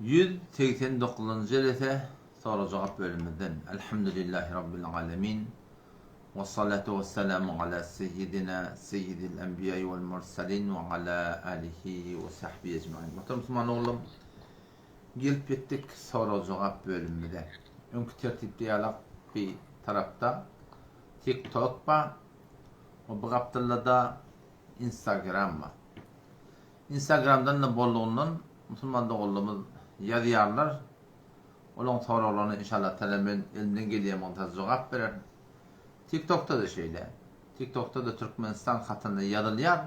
189-njy jelese sorag-jogap bölümimizden. Elhamdülillahi Rabbil alemin. Ve salatu ve selamu ala seyyidina seyyidil enbiya vel mursalin ve ala alihi ve sahbihi ecmain. Muhterem Müslüman oğlum, gelip ýetdik sorag-jogap bölümimize. Öňki tertipde ýalak bir tarapda TikTok bar, o bir gapdalda-da Instagram bar. Instagramdan-da bollugyndan musulman doganlarymyz ýazýarlar. Olaň soraglaryna inşallah taala men elimden gelýän bolsa jogap bererin. TikTokda-da şeýle. TikTokda-da Türkmenistan hatynda ýazylýar.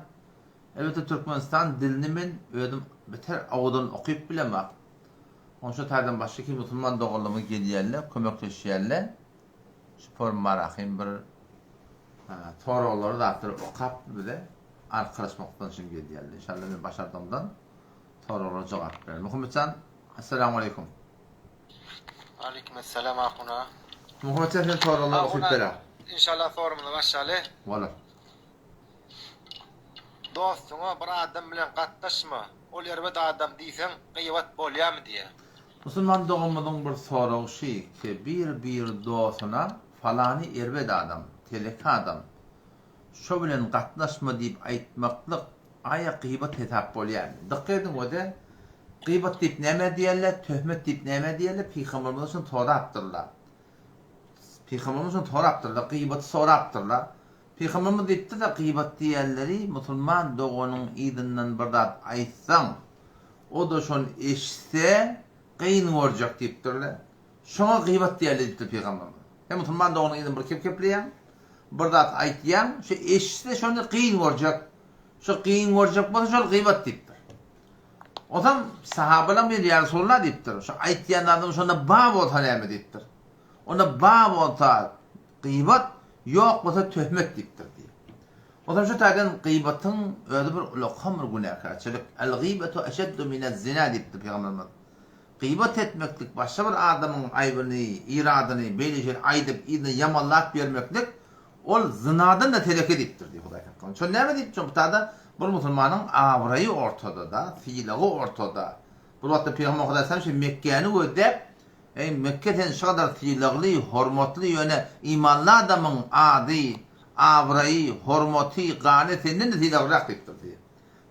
Elbetde Türkmenistan dilini men özüm beter owadan okyp bilemok. Oň şo taýdan başga kim musulman doganlarymyz gelýärler, kömekleşýärler. Şu formarahym bir soraglary zatlary okap bize arkalaşmakdan üçin gelýärler. Inşallah men başardygymdan soraglara jogap bererin. Muhammetjan, Assalamu aleýkum. Aleýkum essalam ahuna. Muhammetjan sen soraglary okyp ber. Inşallah sorumyza başlaly. Bolar. Dostuňa bir adam bilen gatnaşma, ol erbet adam diýseň gyýbat bolýamy diýýär. Musulman doganymyzyň bir soragy şy ki bir bir dostuna falany erbet adam, teleki adam, şo bilen gatnaşma diýip aýtmaklyk aýa gyýbat hesap bolýamy? Dykgat ediň öde gyýbat diýip nämä diýerler, töhmet diýip nämä diýerler, pygamberimiz şony sorapdyrlar. Pygamberimiz şony sorapdyrlar, gyýbaty sorapdyrlar. Pygamberimiz diýipdir-de, gybat diýenleri musulman doganyň yzyndan bir zat aýtsaň, o-da şony eşitse, gyn görjek diýipdir-le. Şoňa gybat diýerler diýipdir pygamberimiz. Sen musulman doganyň yzyndan bir kep kepleýäň, bir zat aýtýaň, şo eşitse şony gyn görjek. Şo gyn görjek bolsa şol gybat diýipdir. Onsoň sahabalaryň biri ýa Resulallah diýipdir, şo aýtýan zadyň şonda bar bolsa näme diýipdir. Onda bar bolsa Gybat ýok bolsa töhmet diýipdir diýip. Onsoň şu taýdan gybatyň özi bir ulakan bir günäkärçilik. El-gybetu eşeddu minez-zina diýipdir pygamberimiz. Gybat etmeklik, başga bir adamyň aýbyny, iradyny beýle-şeýle aýdyp, yzyna ýamanlap ýörmeklik, ol zynadan-da teleke diýipdir diýip Hudaý saklasyn. Şol näme diýip, şol bu taýda bir musulmanyň abraýy ortada-da, sylagy ortada. Bir wagtda pygamber Hudaý salam şu Mekgäni gözläp, Eý, Mekge sen şugadar sylagly, hormatly, ýöne imanly adamyň ady, abraýy, hormaty, gany senden-de sylaglyrak diýipdir diýýär.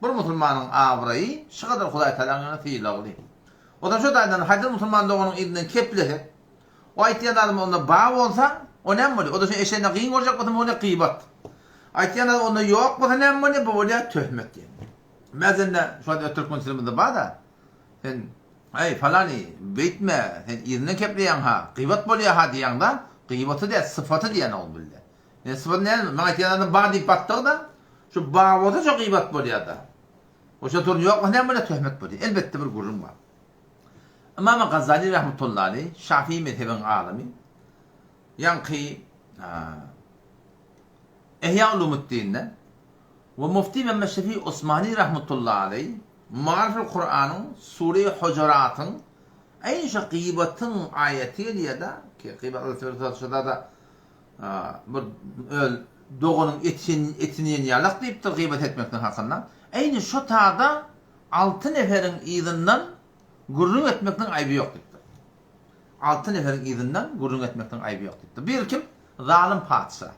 Bir musulmanyň abraýy şugadar Hudaý Tagalaň ýanynda sylagly. Onsoň şo taýdan haýsy musulman doganyň yzyndan keplesek, o aýtýan zadymy onda bar bolsa, o näme bolýar? O-da şony eşidende gyn görjek bolsa, bu bolýar gybat. Aýtýan zady onda ýok bolsa näme bolýar? Bu bolýar töhmet diýen. Mäzende şu wagt öz türkmençiligimizde bar-da, sen Äý, falany, beýtme, sen yzyndan kepleýäň-ha, gybat bolýa-ha diýýäň-da, gybaty däl, sypaty diýýän ol bilde. Indi sypaty näme, maňa aýtýan adam bar diýip batdygy-da, şu bar bolsa şo gybat bolýa-da. O şo torun ýok bolsa näme bolýa, töhmet bolýa. Elbetde bir gürrüň bar. Ymam Gazali rahmetullahi aleý, Şafii mezhebiň alymy, ýaňky Ihýa Ulumuddinde we Mufti Mehmet Şefi Osmani rahmetullahi aleý, Maryfyl Kuranyň Sure-i Hujuratyň eýni şo gybatyň aýaty gelýär-de, ki gybat Allah Teala şo-da bir öz doganyň etini etini iýen ýalak diýipdir gybat etmeklik hakynda. Eýni şo tada alty neferiň yzyndan gürrüň etmekligiň aýby ýok diýipdir. Alty neferiň yzyndan gürrüň etmekligiň aýby ýok diýipdir. Biri kim? Zalym patyşa.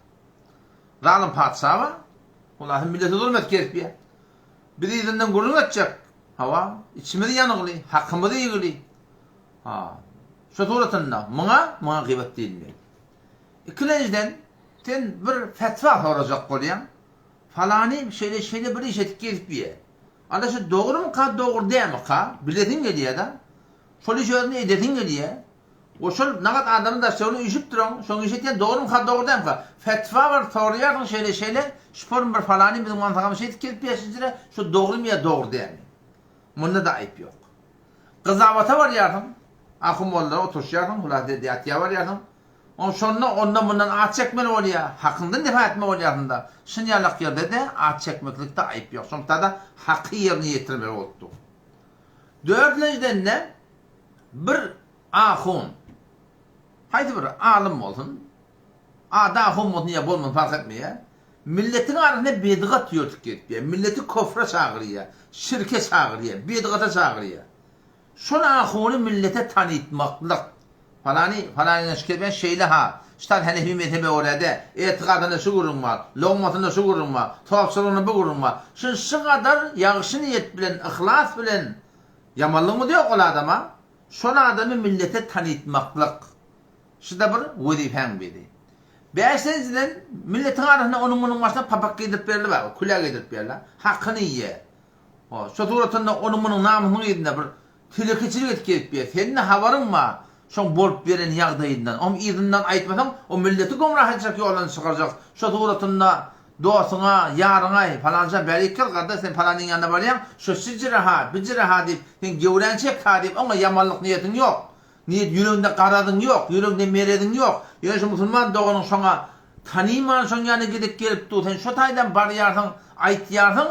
Zalym patyşa bar. Ol aslynda millete zulum edip gezipýär. Biz yzyndan gürrüň etjek. Hawa, içimiz ýanygly, hakymyz iýgili. Ha, şo suratynda muňa, muňa gybat diýilmeýär. Ikilenjiden, sen bir fetwa sorajak bolýaň. Falany şeýle şeýle bir iş edip gezip ýör. Ala şu dogrumyka, dogry dälmika, bilesiň gelýär-de. Şol işi özüň edesiň gelýär. O şol nagat adamyň daşjagyna üýşüp duran, şoň iş etýän dogrumyka, dogry dälmika? Fetwa bir soraýarsyň şeýle şeýle, şu form bir falany biziň mansagymyz şeýdip gelip ýaşajyra, şu dogrymy ýa dogry dälmi? Munda-da aýyp ýok. Gyzabata barýarsyň, ahun mollalara oturyşýarsyň, hulasa ýatýa barýarsyň. Oň şonda onda-mundan at çekmeli bolýar, hakyňdan defa etmeli bolýarsyň-da. Şunýalak ýerde-de at çekmeklikde aýyp ýok. Şonda-da haky ýerine ýetirmeli bolup dur. Dördülenjiden-de bir ahun, haýsy bir alym bolsun, ady ahun bolsun ýa bolmasyn fark etmeýär, milletiň arasynda bedgat ýörtüp gezipýär, milleti kofra çagyrýar, şirke çagyrýar, bedgata çagyrýar. Şol ahuny millete tanytmaklyk. Palany, palanyňa şikes ben şeýle-ha, ştal henefi mezhebe görä-de, etigadynda şu gürrüň bar, logmasynda şu gürrüň bar, topçulygynda bu gürrüň bar. Şun şu gadar ýagşy niýet bilen, yhlas bilen, ýamanlygymyz ýok ol adama, şol adamy millete tanytmaklyk. Şu-da bir wezipäň biri. Bäşinjiden, milletiň arasynda onuň-munuň başyna papak geýdirip berli bar, külä geýdirip berli. Hakyny iýýär. Şo suratynda onuň-munuň namysynyň yzynda bir telekeçilik edip gezip ýör. Sende habaryň bar şoň bolup beren ýagdaýyndan. Oň yzyndan aýtmasaň, o milleti gomrah etjek ýoldan çykarjak. Şo suratynda dostuňa, ýaryňa, palança bärik gel gardaş sen palanyň ýanyna barýaň, şo şijire-ha, bijire-ha diýip, seň gewräňi çek-ha diýip, oňa ýamanlyk niýetiň ýok. Niýet ýüregiňde garazyň ýok, ýüregiňde mereziň ýok. Ýöne şu musulman doganyň şoňa tanyman şoň ýanyna gidip gelip dur, sen şo taýdan barýarsyň, aýtýarsyň,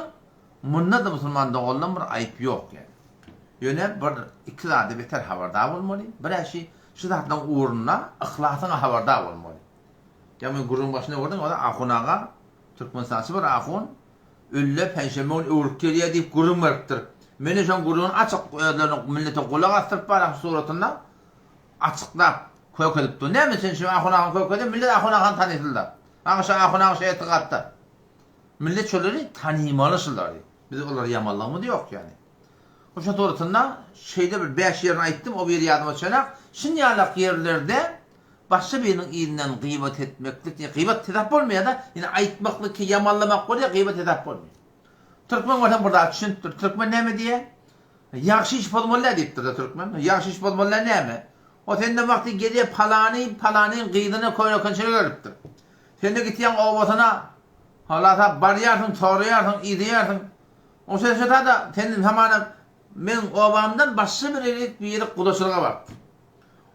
Munda-da musulman doganlaň bir aýyp ýok ýaly. Ýöne bir iki zada beter habardar bolmaly. Bir-ä şi şu zatlaň ugrunda yhlasyňa habardar bolmaly. Ýa men gürrüň başynda gördüm, ol ahun aga, türkmenistançy bir ahun, ölle penşenbe gün öwrüp gelýär diýip gürrüň beripdir. Men-de şoň gürrüňini açyk özlerine millete gulak asdyryp baram şu suratynda açyklap kök edip dur. Näme üçin şu ahun agany kök edýär? Millet ahun agany tanysynlar. Aňa şu ahun aga şu etigatda. Millet şolary tanymaly şulary. Biz olary ýamanlygymyz ýok ýani. Şo suratynda şeýle bir bäş ýerini aýtdym, o biri ýadyma düşenak. Şunýalak ýerlerde başga biriniň yzyndan gybat etmeklik, ýa gybat hesap bolmaýar-da, ýöne aýtmaklyk ki ýamanlamak bolýar, gybat hesap bolmaýar. Türkmen bolsaň bir zat düşünipdir. Türkmen näme diýýär? Ýagşy iş bozmaly däl diýipdir-de türkmen. Ýagşy iş bozmaly däl näme? O senden wagty gelýär palany, palanyň gyzyna köýnekençilik beripdir. Sen-de gitýäň obasyna, Halasa barýarsyň, soraýarsyň, ideýärsiň. O şeşe-da senden hamana meň obamdan başga bir erik biri gudaçylyga barypdyr.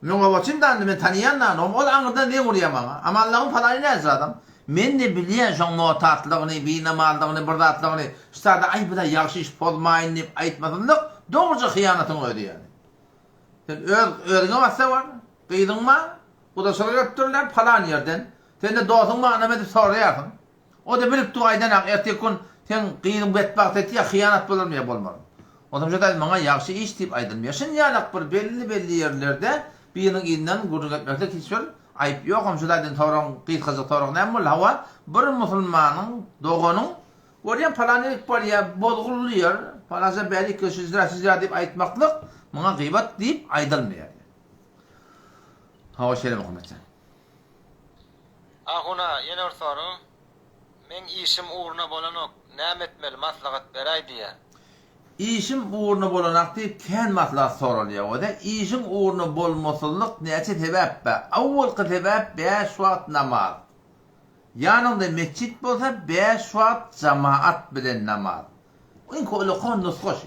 Meň obaçym da indi men tanaýan da ol aňyrdan zeň urýar maňa. Amanlagyň palany näçe adam. Men-de bilýän şoň notatlygyny, binamazlygyny, bir zatlygyny. Şu sada aý bu-da ýagşy iş pozmaýyn diýip aýtmasynlyk dogruja hyýanatyň özi ýaly. Sen öz özüňe bassa bar, gyzyň bar, gudaçylyga gelipdirler palan ýerden. Sen-de dostuň bar name diýip soraýarsyň. O-da bilip dur aýdanak ertir gün seň gyzyň betbagt etýä hyýanat bolarmy ýa bolmarmy. Onsoň şo taýda maňa ýagşy iş diýip aýdylmaýar. Şunýalak bir belli-belli ýerlerde biriniň yzyndan gürrüň etmeklik hiç bir aýyp ýokam şu taýdan soragyň gysgajyk sorag näme boldy hawa bir musulmanyň doganyň görýän palan ýerik barýa bozgully ýer palança bärik şujra şujra diýip aýtmaklyk muňa gybat diýip aýdylmaýar. Hawa şeýle Muhammetjan. Ahuna, ýene bir sorag. Meň işim ugruna bolanok, näme etmeli, maslahat beräý diýýär. Işim ugruna bolanak diýip kän maslahat soralýar wada işiň ugruna bolmasyzlyk näçe sebäp bar awwalky sebäp bäş wagt namaz ýanyňda metjit bolsa bäş wagt jamaat bilen namaz iň ullakan nusga şu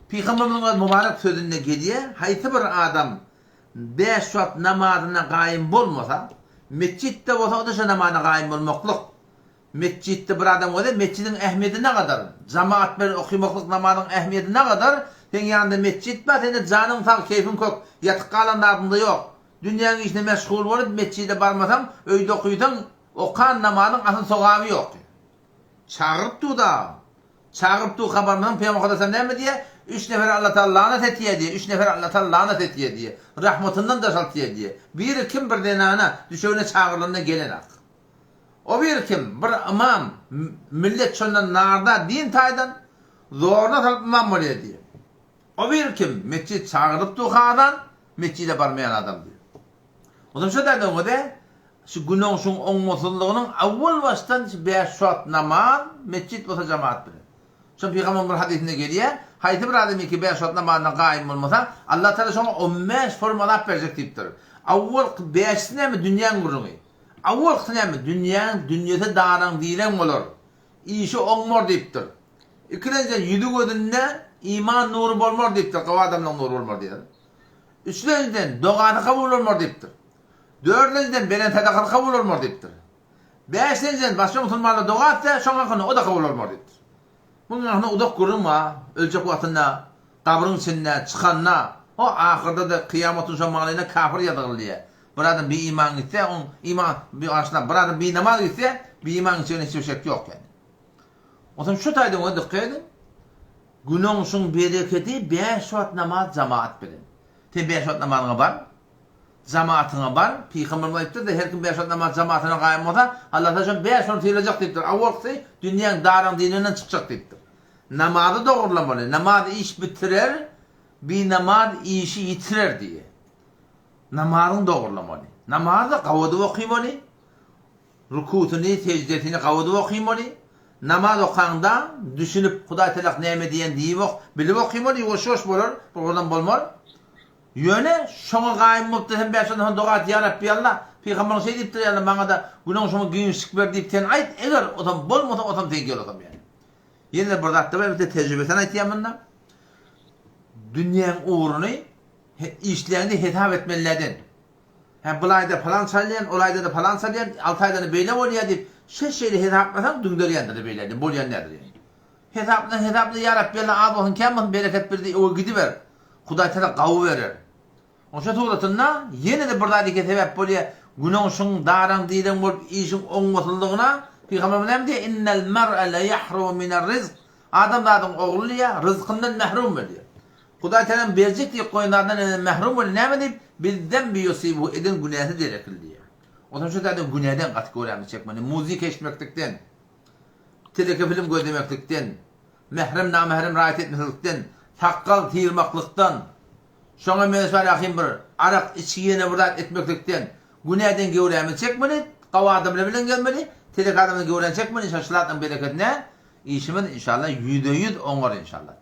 Pygamberimiziň öz mubarek sözünde gelýär haýsy bir adam Bäş wagt namazyna gaýym bolmasa, metjitde bolsa o-da şo namazyna gaýym bolmaklyk. Metjitde bir adam bolsa metjidiň ähmiýeti nagadar, jamaat bilen okymaklyk namazyň ähmiýeti nagadar, seň ýanyňda metjit bar, sende janyň sag, keýpiň kök, ýatyp galan zadyňda ýok. Dünýäň işine meşgul bolup metjide barmasaň, öýde okysaň, okan namazyň asyl sogaby ýok. Çagyryp dur-da. Çagyryp dur habarymyzyň Pygamber Mukaddes näme diýýär? Üç nefere Allah Tagala lanat etýär diýýär. Üç nefere Allah Tagala lanat etýär diýýär. Rahmatyndan daşaltýar diýýär. Biri kim bir zenana düşegine çagyrylanda gelenak. O biri kim? Bir ymam, millet şondan narda din taýdan zoruna salyp ymam bolýar diýýär. O biri kim? Metjit çagyrylyp dur azan, metjide barmaýan adam diýýär. Onsoň şo däl öňe-de şu günoňşuň oňmasyzlygynyň awwal başdan şu bäş wagt namaz, metjit bolsa jemaat bilen. Şol pygamberyň bir hadysynda gelýär, haýsy bir adam iki bäş wagt namazyna gaýym bolmasa, Allah Tagala şoňa on bäş form azap berjek diýipdir. Awwalky bäşisi näme dünýäň gürrüňi. Awwalkysy näme dünýäň dünýesi daraň direň bolar. Işi oňmar diýipdir. Ikilenjiden ýüzi gözünde iman nury bolmar diýipdir, gowy adamlaryň nury bolmar diýýär. Üçlenjiden, dogasy kabul bolmar diýipdir. Dördlenjiden, beren sadakasy kabul bolmar diýipdir. Bäşlenjiden, başga musulmanlar doga etse, şoň hakynda o-da kabul bolmar diýipdir. Munuň hakynda uzak gürrüň bar. Öljek wagtynda, gabryň içinde, çykanda, o ahyrda-da kyýamatyň şo maňlaýyna kafir ýazgylýar. Bir adam biiman gitse, oň iman, bagyşla, bir adam binamaz gitse, biiman gitjegine hiç bir şek ýok ýaly. Onsoň şu taýdan oňa dykgat ediň. Günoňşuň berekedi bäş wagt namaz jamaat bilen. Sen bäş wagt namazyňa bar. Jamaatyňa bar. Pygamberimiz aýdypdyr-da, her kim bäş wagt namaz jamaatyna gaýym bolsa, Allah Tagala şony bäş wagt sylajak diýipdir. Awalkysy dünýäň daryň dininden çykjak diýipdir. Namazy dogrulamaly. Namaz iş bitirer, binamaz işi ýitirer diýýär. Namazyňy dogrulamaly. Namazy gawadyp okymaly. Rukusyny, seždesini gawadyp okymaly. Namaz okaňda düşünip Hudaý Tagala näme diýen diýip ok, bilip okymaly, ýuwaş-ýuwaş bolar, bir oradan bolmaz. Ýöne şoňa gaýym bolupdyr hem bäş ondan soň doga et ýa Rabbi Alla, pygamberiň şeý diýipdir ýa Alla maňada günäň şoňa giňişlik ber diýip sen aýt, eger osam bolmasa osam seňki ýol osam ýa. Ýene bir zatda bar, elbetde tejribesini aýtýan munda. Dünýäň ugruny işleýäňde hesap etmelilerden. Hä bul aýda palan çalýan, ol aýda-da palan çalýan, alty aýda-da beýle bolýar diýip, şeş-şeýle hesaplasaň düňderýändir-de beýle diýip, bolýan däldir ýaly. Hesaplasaň hesapla ýa Rabbi Alla az bolsun kän bolsun bereket ber diý öe gidiber. Hudaý tagala gawy berer. Oň şo suratynda ýene-de bir zat eke sebäp bolýar, günoňşuň daraň direň bolup işiň oňmasyzlygyna Pygamberimiz näme diýýär, Innel mer'e le ýahrumu miner rizk, Adamzadyň ogly diýýär, ryzkyndan mährum bolýar. Hudaý tagalaň berjek diýip goýan zadyndan ene mährum bolýar. Näme diýip? Bizzenbi ýusibuhu eden günäsi derekli diýýär. Onsoň şu taýdan günäden gaty görämizi çekmeli. Muzika eşitmeklikden, teleke film gözlemeklikden, mährem namährem raýat etmeslikden, sakgal syrmaklykdan, şoňa meňzeş bar ýakyn bir arak içgi ýene bir zat etmeklikden günäden göwrämizi çekmeli, gawy adamlar bilen gezmeli, teleke adamdan göwräni çekmeli, inşallah şu zatlaryň bereketine işimiz inşallah ýüzde-ýüz oňar inşallah.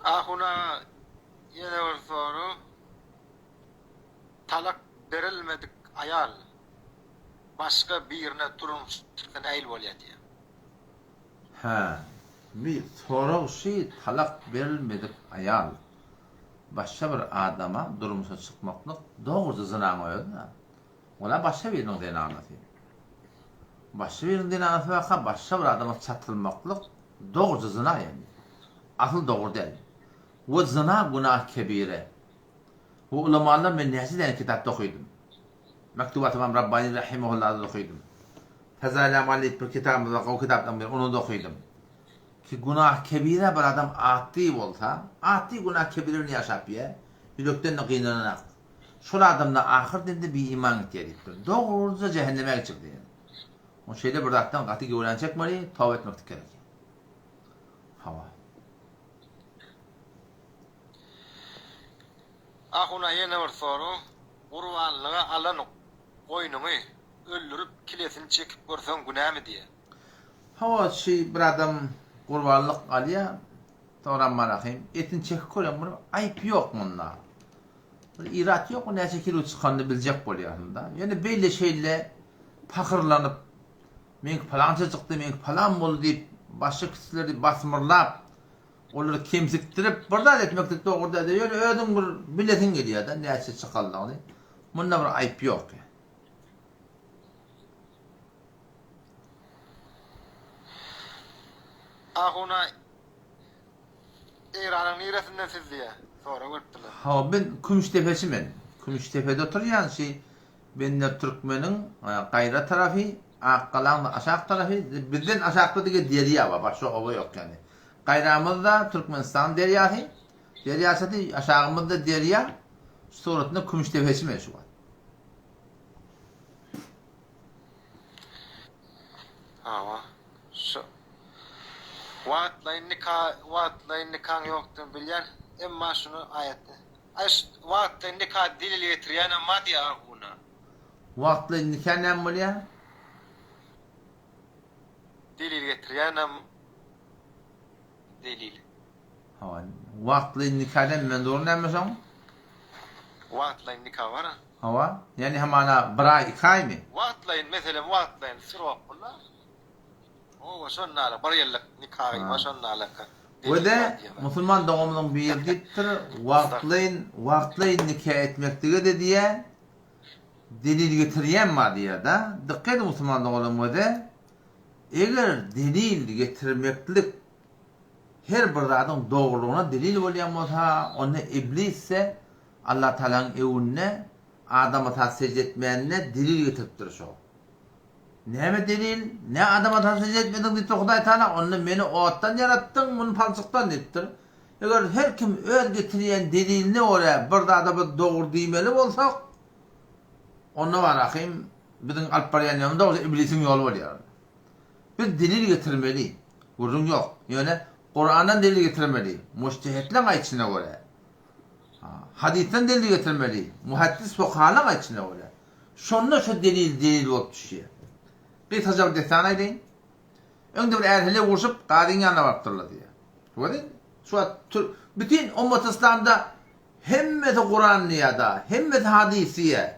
Ahun aga ýene bir sorag. Talak berilmedik aýal başga birine durmuş çyksa nähili bolýar diýýär. Hä. Bir sorag şy talak berilmedik aýal başga bir adama durmuşa çykmaklyk dogruja zynaň özi-dä. Ol-a başga biriniň zenanasy. Başga biriniň zenanasy barka başga bir adama çatylmaklyk dogruja zyna ýagny. Asyl dogry däl. We zyna günah kebire. Bu ulamalar men näçe däne kitapda okydym. Mektubat Ymam Rabbani rahimahullada okydym. Fezail Amal diýip bir kitabymyz bar, gowy kitaplaryň biri, onda-da okydym. Ki günah kebire bir adam atdy bolsa, atdy günah kebire bilen ýaşap ýa, ýürekden-de gynananak. Şol adamda ahyr demde biiman gitýär diýipdir. Dogruja jähenneme gitjek diýen. Ol şeýle bir zatdan gaty göwräni çekmeli, toba etmeklik gerek. Hawa. Ahuna ýene bir sorag, gurbanlyga alan goýnuňy öldürip kilesini çekip görseň günämi diýýär. Hawa şy bir adam gurbanlyk alýar, soňram marahym etini çekip görýän bir aýp ýok munda. Bir irat ýok näçe kilo çykanyny biljek bolýaryn-da. Ýöne beýle şeýle pahyrlanyp meňki palança çykdy, meňki palan boldy diýip başga kişileri basmyrlap Olary kemsitdirip bir zat etmeklik dogry däldir. Ýöne özüň bir bilesiň gelýär-de näçe çykanlygyny. Munda bir aýyp ýok. Ahuna Eýranyň niresinden siz diýä sorag beripdirler. Hawa men Kümüşdepeçi men. Kümüşdepede oturýan şi Bender Türkmeniň gaýra tarapy Akgalaň aşak tarapy bizden aşakda dige derýa bar başga oba ýok ýani. Gaýramyzda Türkmenistan derýasy, derýaçasy, aşagymyzda derýa, şu suratynda Kümüşdepeçi men şu wagt. Hawa. Şu wagtlaýyn nika, wagtlaýyn nikaň ýokdugyny bilýän, emma şuny aýatda Aý şu wagtlaýyn nika delil getirýänem bar diýýär ahuna. Wagtlaýyn nika näme bolýar? Delil getirýänem delil. Hawa, wagtlaýyn nika näme menzur näme şoň? Wagtlaýyn nika bar. Hawa, ýagny hamana bir aý, iki aýmy? Wagtlaýyn, meselem wagtlaýyn srok bolar. Hawa, şonda bir ýyllyk nika bar şonda alaka. We-de musulman doganymyzyň biri diýipdir, wagtlaýyn, wagtlaýyn nika etmeklige-de diýýär, delil getirýän bar diýýär-de. Dykgat ediň musulman doganlarym we-de, eger delil getirmeklik her bir zadyň dogrulygyna delil bolýan bolsa, onda iblis-de Allatagalaň öňünde Adam ata sežde etmänine delil getiripdir şo. Näme delil? Nä Adam atana sežde etmediň diýipdir Hudaý Taala, onda meni otdan ýaratdyň, muny palçykdan diýipdir. Eger her kim öz getirýän deliline görä bir zada biz dogry diýmeli bolsak, onda bar ahym biziň alyp barýan ýolumyz dogry iblisiň ýoly bolýar. Biz delil getirmeli, gürrüň ýok. Ýöne Kurandan delil getirmeli, mujtehitleň aýdyşyna görä. Hadysdan delil getirmeli, muhaddis fukahalaň aýdyşyna görä. Şonda şu delil delil bolup düşýär. Gysgaça bir dessan aýdaýyn. Öňde bir är-heleý urşup, gazyň ýanyna barypdyrlar diýýär. Welin, şu wagt bütin ummaty yslamda hemmesi Kuran diýýär-da, hemmesi hadys diýýär.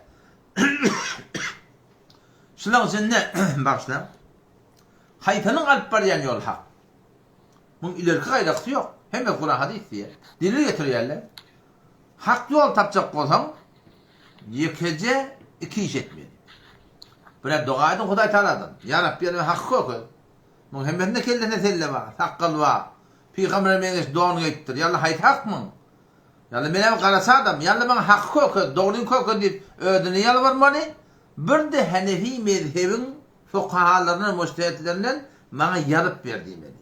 Şularyň içinde, bagyşlaň, haýsynyň alyp barýan ýoly hak? Muň ilerki gaýraksy ýok. Hemmesi Kuran hadys diýýär. Delil getirýärler. Hak ýol tapjak bolsaň, ýekeje iki iş etmeli. Birä doga ediň Hudaý Tagaladan. Ýa Rabbi ýa haky köke. Muň hemmesinde kellesinde selle bar, sakgal bar. Pygambere meňzeş don geýipdir. Ýa Allah haýsy hak muň? Ýa Allah menem garaça adam. Ýa Allah maňa haky köke, dogryny köke diýip özüne ýalbarmaly. Bir-de Hanefi mezhebiň fukahalaryndan, mujtehitlerinden maňa ýazyp ber diýmeli.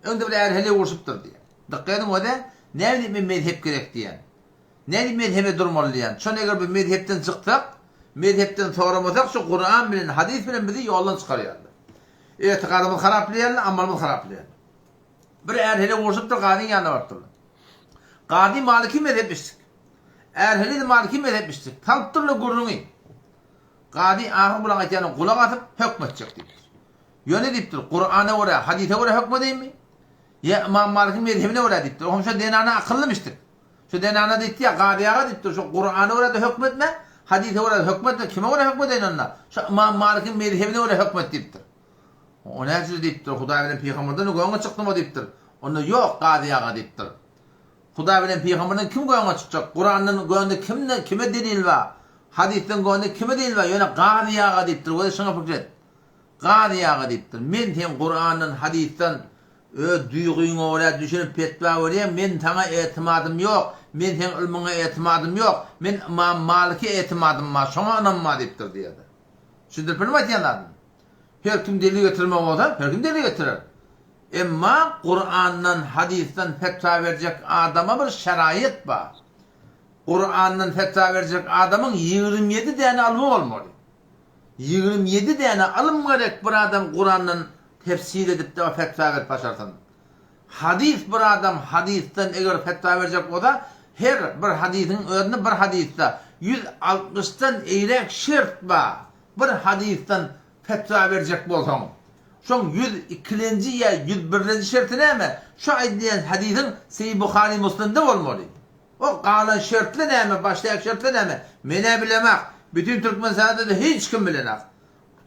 Öňde bir är-heleý urşupdyr diýýär. Dykgat ediň öze, näme diýip men mezhep gerek diýýän. Nädip mezhebe durmaly diýýän. Şony eger biz mezhepden çyksak, mezhepden soramasak şu Kuran bilen, hadys bilen bizi ýoldan çykarýarlar. Etigadymyzy haraplaýarlar, amalymyzy haraplaýarlar. Bir är-heleý urşupdyr, gazyň ýanyna barypdyrlar. Gazy maliki mezhepmişdik. Är-heleý-de maliki mezhepmişdik. Salypdyrlar gürrüňi. Gazy ahyr bulaň aýtýanyna gulak asyp, hökm etjek diýipdir. Ýöne diýipdir, Kurana görä, hadysa görä hökm edeýinmi? Ýa Ymam Malikiň mezhebine görä diýipdir. Oňam şo zenana akyllymyşdyk. Şo zenana diýipdi ýa, Gazy aga diýipdir, şo Kurana görä-de hökm etme, hadysa görä-de hökm etme, kime görä hökm edeýin onda? Şo Ymam Malikiň mezhebine görä hökm et diýipdir. O näçe diýipdir, Hudaý bilen pygamberden göňe çykdym-a diýipdir. Onda ýok, Gazy aga diýipdir. Hudaý bilen pygamberden kim göňe çykjak? Kurandan göňde kimde kime delil bar? Hadysdan göňde kime delil bar? Ýöne Gazy aga diýipdir, weli şuňa pikir et. Gazy aga diýipdir, men seň Kurandan, hadysdan öz duýgyňa görä düşünip fetwa berýäň, men saňa etimadym ýok, men seň ylmyňa etimadym ýok, men Ymam Malike etimadym bar, şoňa ynamym bar diýipdir diýýär. Düşündirip bildim aýtýan zadymy? Her kim delil getirmek bolsa, her kim delil getirer. Emma Kurandan, hadysdan fetwa berjek adama bir şeraýat bar. Kurandan fetwa berjek adamyň 27 däne ylmy bolmaly. 27 däne ylym gerek bir adam Kurandan tefsir edip-de fetwa berip başarsyn. Hadys bir adam hadysdan eger fetwa berjek bolsa, her bir hadysyň özünde bir hadysda 160 dan eýräk şert bar. Bir hadysdan fetwa berjek bolsaň, şoň 102-lenji ýa 101-lenji şerti näme? Şu aýdylýan hadysyň Seýi Buhary Muslimde bolmaly. O galan şertler näme, başdaky şertler näme? Men-ä bilemak. Bütin Türkmenistanda-da hiç kim bilenak.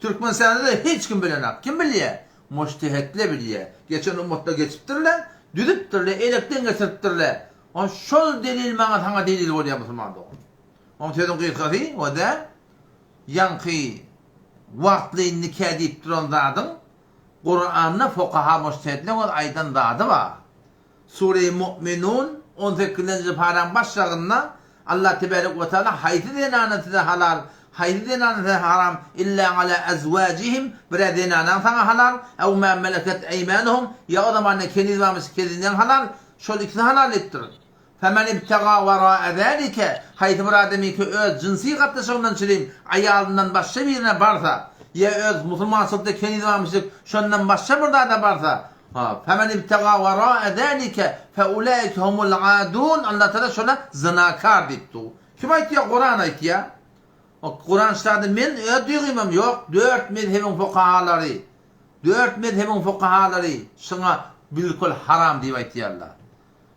Türkmenistanda-da hiç kim bilenak. Kim bilýär? Mujtehitler bilýär. Geçen ummatlar geçipdirler, düzüpdirler, elekden geçiripdirler. Onda şol delil maňa saňa delil bolýar musulman dogan. Oň sözüň gysgasy, o-da ýaňky wagtlaýyn nika diýip duran zadyň Kuranda fukaha mujtehitleň öz aýdan zady bar. Sure-i Mu'minun on sekizinji paraň baş ýagynda Allah tebarek we taala haýsy zenana size halal, haýsy zenana size haram illa ala azwajihim bir-ä zenanaň saňa halal, ew ma meleket eýmanuhum ýa o zamanda keniz barmyş keninleň halal, şol ikisi halal diýipdir. Femen ibtega warae zalike, haýsy bir adamyňky öz jynsy gatnaşygyndan çirim aýalyndan başga birine barsa, ýa öz musulmançylykda keniz barmyşdyk şondan başga bir zada barsa, femen ibtega warae zalike feulaike humul adun, Allah Tagala şola zynakar diýipdir. Kim aýtýar? Kuran aýtýar. O Kuran ştada men öz duýgymam ýok, dört mezhebiň fukahalary, dört mezhebiň fukahalary şuňa bilkul haram diýip aýtýarlar.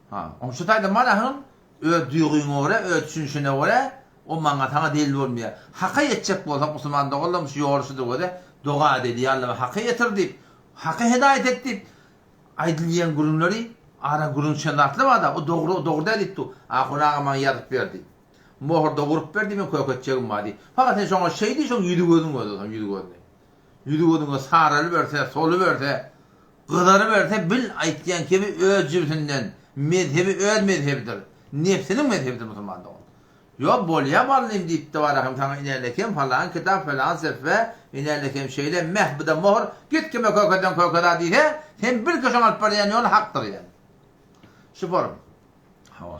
Ha, oň şu taýda malahyň öz duýgyňa görä, öz düşünişine görä, o maňa saňa delil bolmaýar. Haka ýetjek bolsak musulman doganlarym şu ýoly şudur göze doga edeli ýa Alla haka ýetir diýip, haka hedaýat et diýip aýdylýan gürrüňleri ara gürrüň düşen zatlar barda, o dogry, o dogry däl diýip dur. Ahun aga maňa ýazyp berdi. Mohurda urup berdi men kök etjegim bar diýip. Fakat sen şoňa şeý diý şoň ýüzi gözüň göz bolsun ýüzi gözüni. Ýüzi gözüňe saralyberse, soluberse, Gyzaryberse bil aýtýan kibi öz jübsünden, mezhebi öz mezhebidir, nebsiniň mezhebidir musulman dogan. Ýok, bolýa mugallym diýipdi Barahym saňa inälekem falan kitap falan seffe, inälekem şeýle meh bu-da mohr, git kime kökeden kökeda diýse, sen bil ki şoň alyp barýan ýoly hakdyr ýaly. Şu forum. Hawa.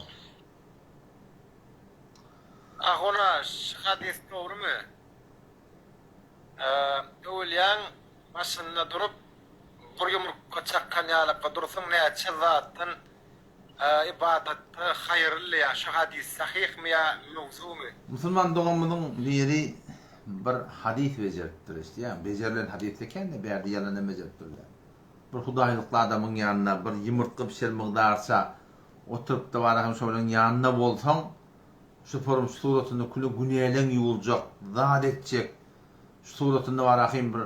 Ahuna şu hadys dogrymy? Öwülýäň başynda durup bir ýumrukka çakan ýalaka dursaň näçe zatdan ybadatda haýyrly ýa şu hadys sahyhmy ýa mewzumy? Musulman doganymyzyň biri bir hadys bejeripdir eşidýäňmi? Bejerilen hadys ekende bärde ýalanam bejeripdirler. Bir hudaýlykly adamyň ýanynda bir ýumurtga bişer mygdarça oturypda bara hem şolaň ýanynda bolsaň şu forum şu suratynda küle günäleň ýuwuljak zat etjek şu suratynda bara hem bir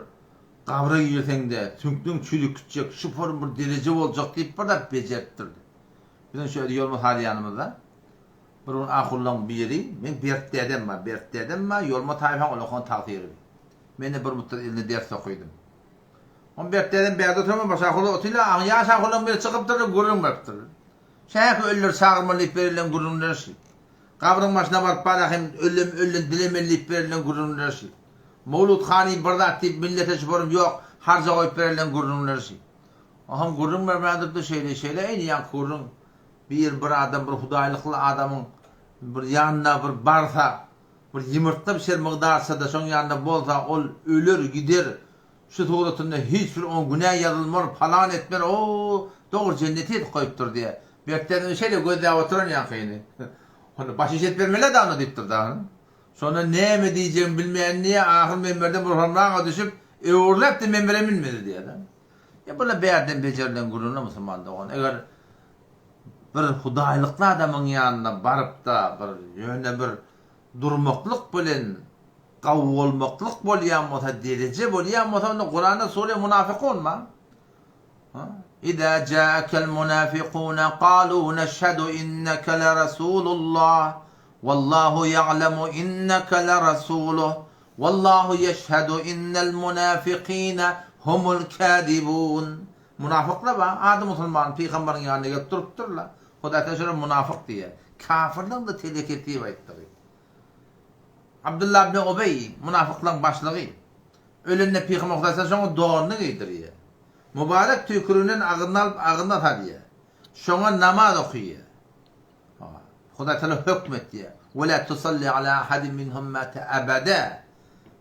gabra girseňde süňküň çüýrüp gitjek şu forum bir dereje boljak diýip bir zat bejeripdir. Biziň şu ýerde Ýolma Salýanymyzda bir gün ahullaň biri meň Bert dädem bar Bert dädem bar Ýolma taýfaň olakan tagsyry. Men-de bir mutdat elinde ders okydym. Oň Bert dädem bärde oturanmy baş ahulla otyla aň ýaş ahullaň biri çykypdyr-da gürrüň beripdir. Şäki ölüleri çagyrmaly diýip berilen gürrüňler şi. Gabryň başyna baryp bara hem ölüm ölden dilemeli diýip berilen gürrüňler şi. Mowlut hany bir zat diýip millete şuporym ýok harja goýup berilen gürrüňler şi. Oham gürrüň bermän durdy şeýle şeýle eýni ýaňky gürrüň bir bir adam bir hudaýlykly adamyň bir ýanyna bir barsa bir ýumurtga bişer mygdarçada şoň ýanynda bolsa ol öler gider Şu suratynda hiç bir oňa günä ýazylmar, palan etmer, o, dogry jenneti edip goýupdyr diýýär. Berkden şeýle gözläp oturan ýaňkyny. Onda baş iş edip bermeli-dä onda diýipdir dagy. Şonda näme diýjegini bilmeýän diýýär, ahyr menberden bir hormaga düşüp, öwrüläp-de menbere münmedi diýýär-de. Ýa bular bärden bejerilen gürrüňler musulman dogan. Eger bir hudaýlykly adamyň ýanyna baryp-da bir ýöne bir durmaklyk bilen gawy bolmaklyk bolýan bolsa, dereje bolýan bolsa, onda Kuranda sure Munafykun bar. Iza ja'akel munafikuna qalu neşhedü inneke le rasulullah wallahu ya'lemu inneke le rasuluh wallahu yeşhedü innel munafikine humul kazibun. Munafyklar bar, ady musulman, pygamberiň ýanyna gelip durupdyrlar. Hudaý Tagala şolara munafyk diýýär. Kafirligiň-de telekesi diýip aýtdygy. Abdullah ibn Ubeý, munafyklaryň başlygy. Ölende Pygamber Hudaý şoňa donuny geýdirýär. Mübarek tüýküriginden agzyna alyp agzyna salýar. Şoňa namaz okaýar. Hudaý Tagala hökm etýär. Ve la tusalli ala ahadin minhum mate abada.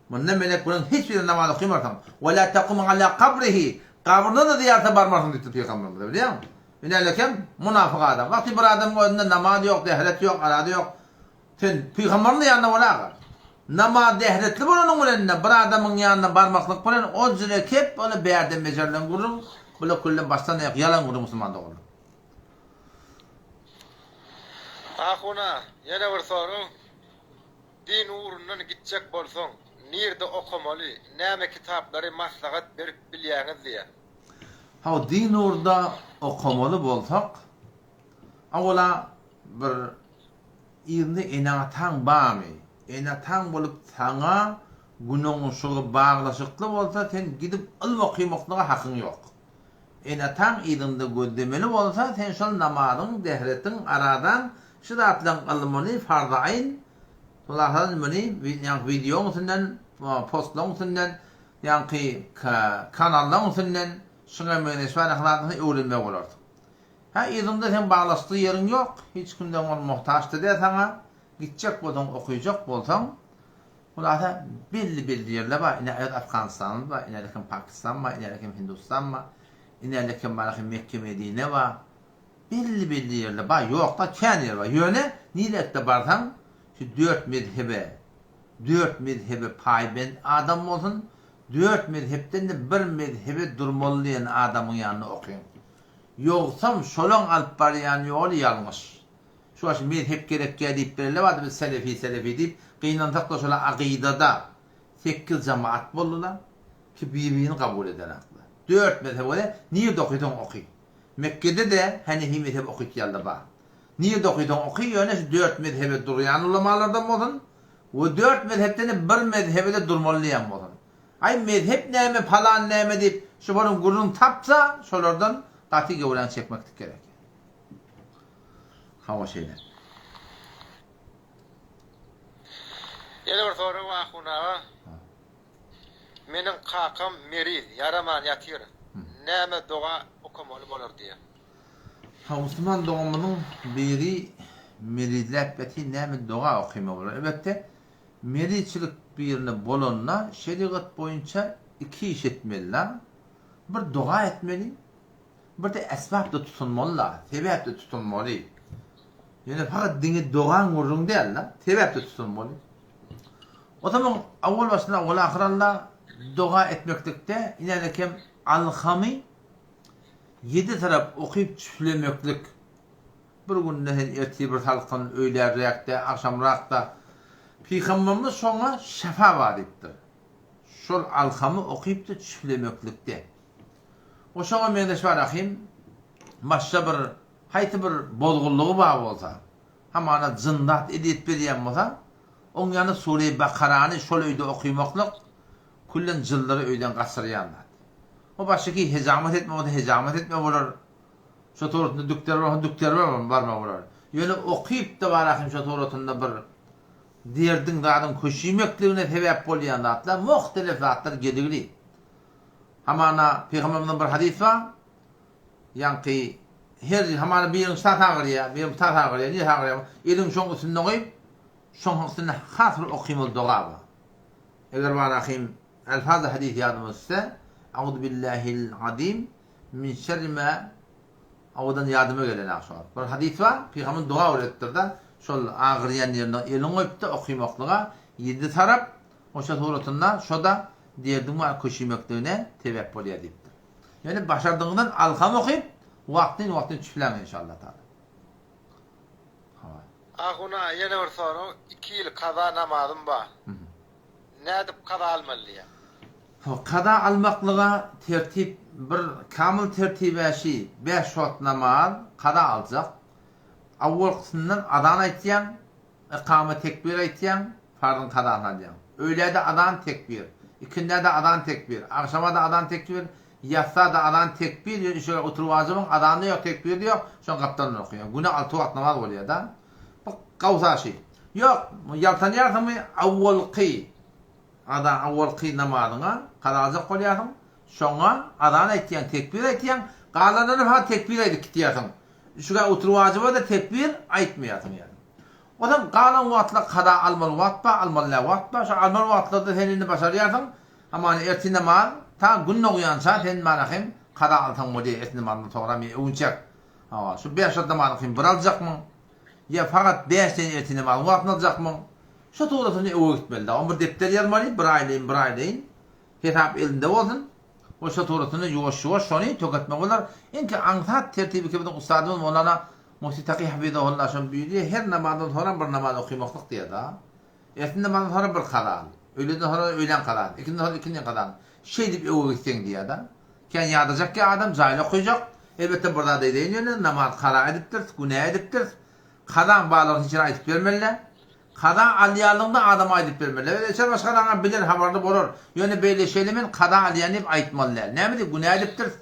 Mundan beýläk bularyň hiç birine namaz okamarsyň. Ve la takum ala kabrihi. Gabryna-da zyýarata barmarsyň diýipdir Pygamberimiz. Bilýäňmi? Ine kim? Munafyk adam. Wagty bir adamyň özünde namaz ýok, dehret ýok, arada ýok. Sen pygamberiň ýanynda bolaga. Namaz dehretli bolanyň bilen-de bir adamyň ýanyna barmaklyk bilen o jüre kep ony bärden bejerilen gürrüň, bula küllen başdan aýak ýalan gürrüň musulman doganlar. Ahuna, ýene bir sorag. Din ugrundan gitjek bolsaň, nirde okamaly, näme kitaplary maslahat berip bilýäňiz diýýär. Hawa, din ugrunda okamaly bolsak, Owala bir yzynda ene-ataň barmy? Ene-ataň bolup saňa günoňuşygy baglaşykly bolsa sen gidip ylym okymaklyga hakyň ýok. Ene-ataň yzyňda gözlemeli bolsa sen şol namazyň, dähretiň, arazaň şu zatlaryň ylmyny farz-y aýn hulasany muny ýaňky wideoň üstünden, postlaryň üstünden, ýaňky kanallaryň üstünden şuňa meňzeş bar zatlaryny öwrenmeli bolarsyň. Hä yzyňda seň baglaşykly ýeriň ýok, hiç kimden ol muhtaç-da däl saňa, gitjek bolsaň, okyjak bolsaň, hulasa belli-belli ýerler bar, ine öz Afganistanymyz bar, inäde kim Pakistan bar, inäde kim Hindustan bar, inäde kim bar, Mekge-Medine bar, belli-belli ýerler bar, ýok-da kän ýer bar, ýöne niräkde barsaň, şu dört mezhebe, dört mezhebe paýbent adam bolsun, dört mezhepden-de bir mezhebe durmaly diýen adamyň ýanynda okyň. Ýogsam şolaň alyp barýan ýoly ýalňyş. Şu wagt mezhep gerekýä diýip bereli bardy biz selefi selefi diýip gynansakda şolar agydada sekiz jamaat boldular ki bir birini kabul edenaklar. Dört mezhebe görä nirde okysaň oky. Mekgede de hanefi mezhebi okytýanlar bar. Nirde okysaň oky ýöne şu dört mezhebe durýan ulamalardan bolsun we dört mezhepden bir mezhebe de durmaly diýen bolsun. Aý mezhep näme palan näme diýip şolaryň gürrüň tapsa şolardan gaty göwräňi çekmeklik gerek. Hawa şeýle. Ýene bir sorag Ahun aga. Meniň kakam meriz, ýaraman ýatyr. Näme doga okamaly bolar diýýär. Ha musulman doganymyzyň biri merizläp ýatyr näme doga okymaly bolar. Elbetde merizçilik birine bolanda şerigat boýunça iki iş etmeli-la. Bir doga etmeli, bir-de esbap-da tutunmaly-la, sebäp-de tutunmaly. Ýöne fakat diňe dogaň gürrüň däl-de, sebäp-de tutunmaly. O zaman awwal başynda awwal ahyranda doga etmeklikde inänekem alhamy ýedi tarap okyp çüflemeklik. Bir günde sen ertir bir salkyn, öýlänräkde, agşamrakda Pygamberimiz şoňa şefa bar diýipdir. Şol alhamy okypdy çüflemeklikde. O şoňa meňzeş bar ahim, başga bir haýsy bir bozgullygy bar bolsa, hamana jynzat ezýet berýän bolsa, oň ýany Sure-i Bakarany şol öýde okymaklyk küllen jynlary öýden gaçyrýan zat. O başyky hejamat etme bolsa hejamat etme bolar. Şo suratynda dükder bolsa dükder barma bolar. Ýöne okyp-da bar ahim şo suratynda bir derdiň zadyň köşimekligine sebäp bolýan zatlar muhtelif zatlar gedigli. Hamana Pygamberimiziň bir hadys bar. Ýaňky her hamana biriň sag agyrýar, biriň sag agyrýar, niresi agyrýar? Eliň şoň üstünde goýup, şoň üstünde has bir okymaly doga bar. Eger bar ahim elfaz hadys ýadyma düşse, Auzubillahi'l azim min şerri ma Awadan ýadyma gelen ah şo. Bir hadys bar, pygamber doga öwredipdir-de, şol agyrýan ýerine elini goýupdy okymaklyga, ýedi tarap, oşa suratynda şo-da derdiň bar köşümekligine sebäp bolýar diýipdir. Ýöne başardygyňyzdan alham okyp, wagtyn-wagtyn çüfläň inşallah taala. Hawa. Ahun aga ýene bir sorag, iki ýyl kaza namazym bar. Nädip kaza almaly diýýär. Hawa, kaza almaklyga tertip bir kamyl tertib-ä şi, bäş wagt namaz kaza aljak. Awwalkysyndan azan aýtýaň, Ykama tekbir aýtýaň, farzyň kazasyny alýaň. Öýlä-de azan tekbir, ikindä-de azan tekbir, agşama-da azan tekbir, ýatsa-da azan tekbir, ýöne işege oturyp wajybyň azany-da ýok, tekbiri-de ýok, şoň gapdalynda okaýaň. Güne alty wagt namaz bolýar-da. Bu gawsa şi. Ýok, ýaltanýarsyňmy, awwalky azan, awwalky namazyňa kaza aljak bolýarsyň, şoňa azan aýtýaň, tekbir aýtýaň, galanlaryna faqat tekbir aýdyp gitýärsiň. Üçügä oturyp wajyba-da tekbir aýtmaýarsyň ýaly. Onsoň galan wagtlar kaza almaly wagt bar, almaly däl wagt bar. Şo almaly wagtlarda sen indi başarýarsyň. Hamana ertir namaz, ta gün dogýança sen mana hem kaza alsaň bolýar ertir namazyndan soňra men öwünçek. Hawa, şu bäş wagt namazyň kim bir aljakmyň? Ýa fakat bäş sene ertir namazyň wagtyny aljakmyň? Şo tugrasynda öwe gitmeli-dä. On bir depder ýazmaly, bir aýlaýyn, bir aýlaýyn. Hesap elinde bolsun. We şo tugrasynda ýuwaş-ýuwaş şony töketmek bolar. Iňki aňsat tertibi ki biziň ussadymyz Mowlana Muhti Taky Hafizahullah şony buýurýar, her namazdan soňra bir namaz okymaklyk diýýär-da. Ertin namazdan soňra bir kaza, öýleden soňra öýlän kazasy, ikindidan soňra ikindin kazasy. Şeýdip öwe gitseň diýýär-da. Kän ýadajak ýa adam jaýly okyjak. Elbetde bir zat edeýin ýöne namaz kaza edipdiris, günä edipdiris. Kazaň barlygyny hiç ýere aýdyp bermeli-dä. Kaza alýanlygyňda adama aýdyp bermeli. Öz eçer başgalaňam biler habarly bolar. Ýöne beýle şeýle men kaza alýan diýip aýtmaly däl. Näme diýip günä edipdiris.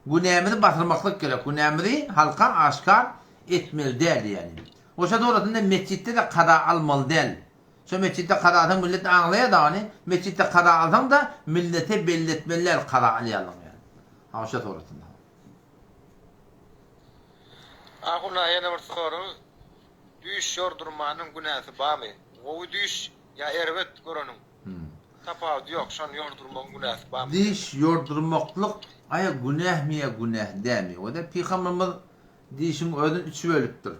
Günämizi basyrmaklyk gerek. Günämizi halka aşkar etmeli däl diýýän. Oşa dogrusynda metjitde-de kaza almaly däl. Şo metjitde kaza alsaň millet aňlaýar da ony. Metjitde kaza alsaň-da millete belli etmeli däl kaza alýanlygyňy ýaly. Ha oşa dogrusynda. Ahun aga ýene bir sorag. Düýş ýordurmanyň günäsi bamy? Gowy düýş ýa erbet göreniň tapawudy ýok, şony ýordurmagyň günäsi bamy? Düýş ýordurmaklyk aýa günähmi ýa günäh dämi? Oda Pygamberimiz dişiň özüni üç bölüpdir.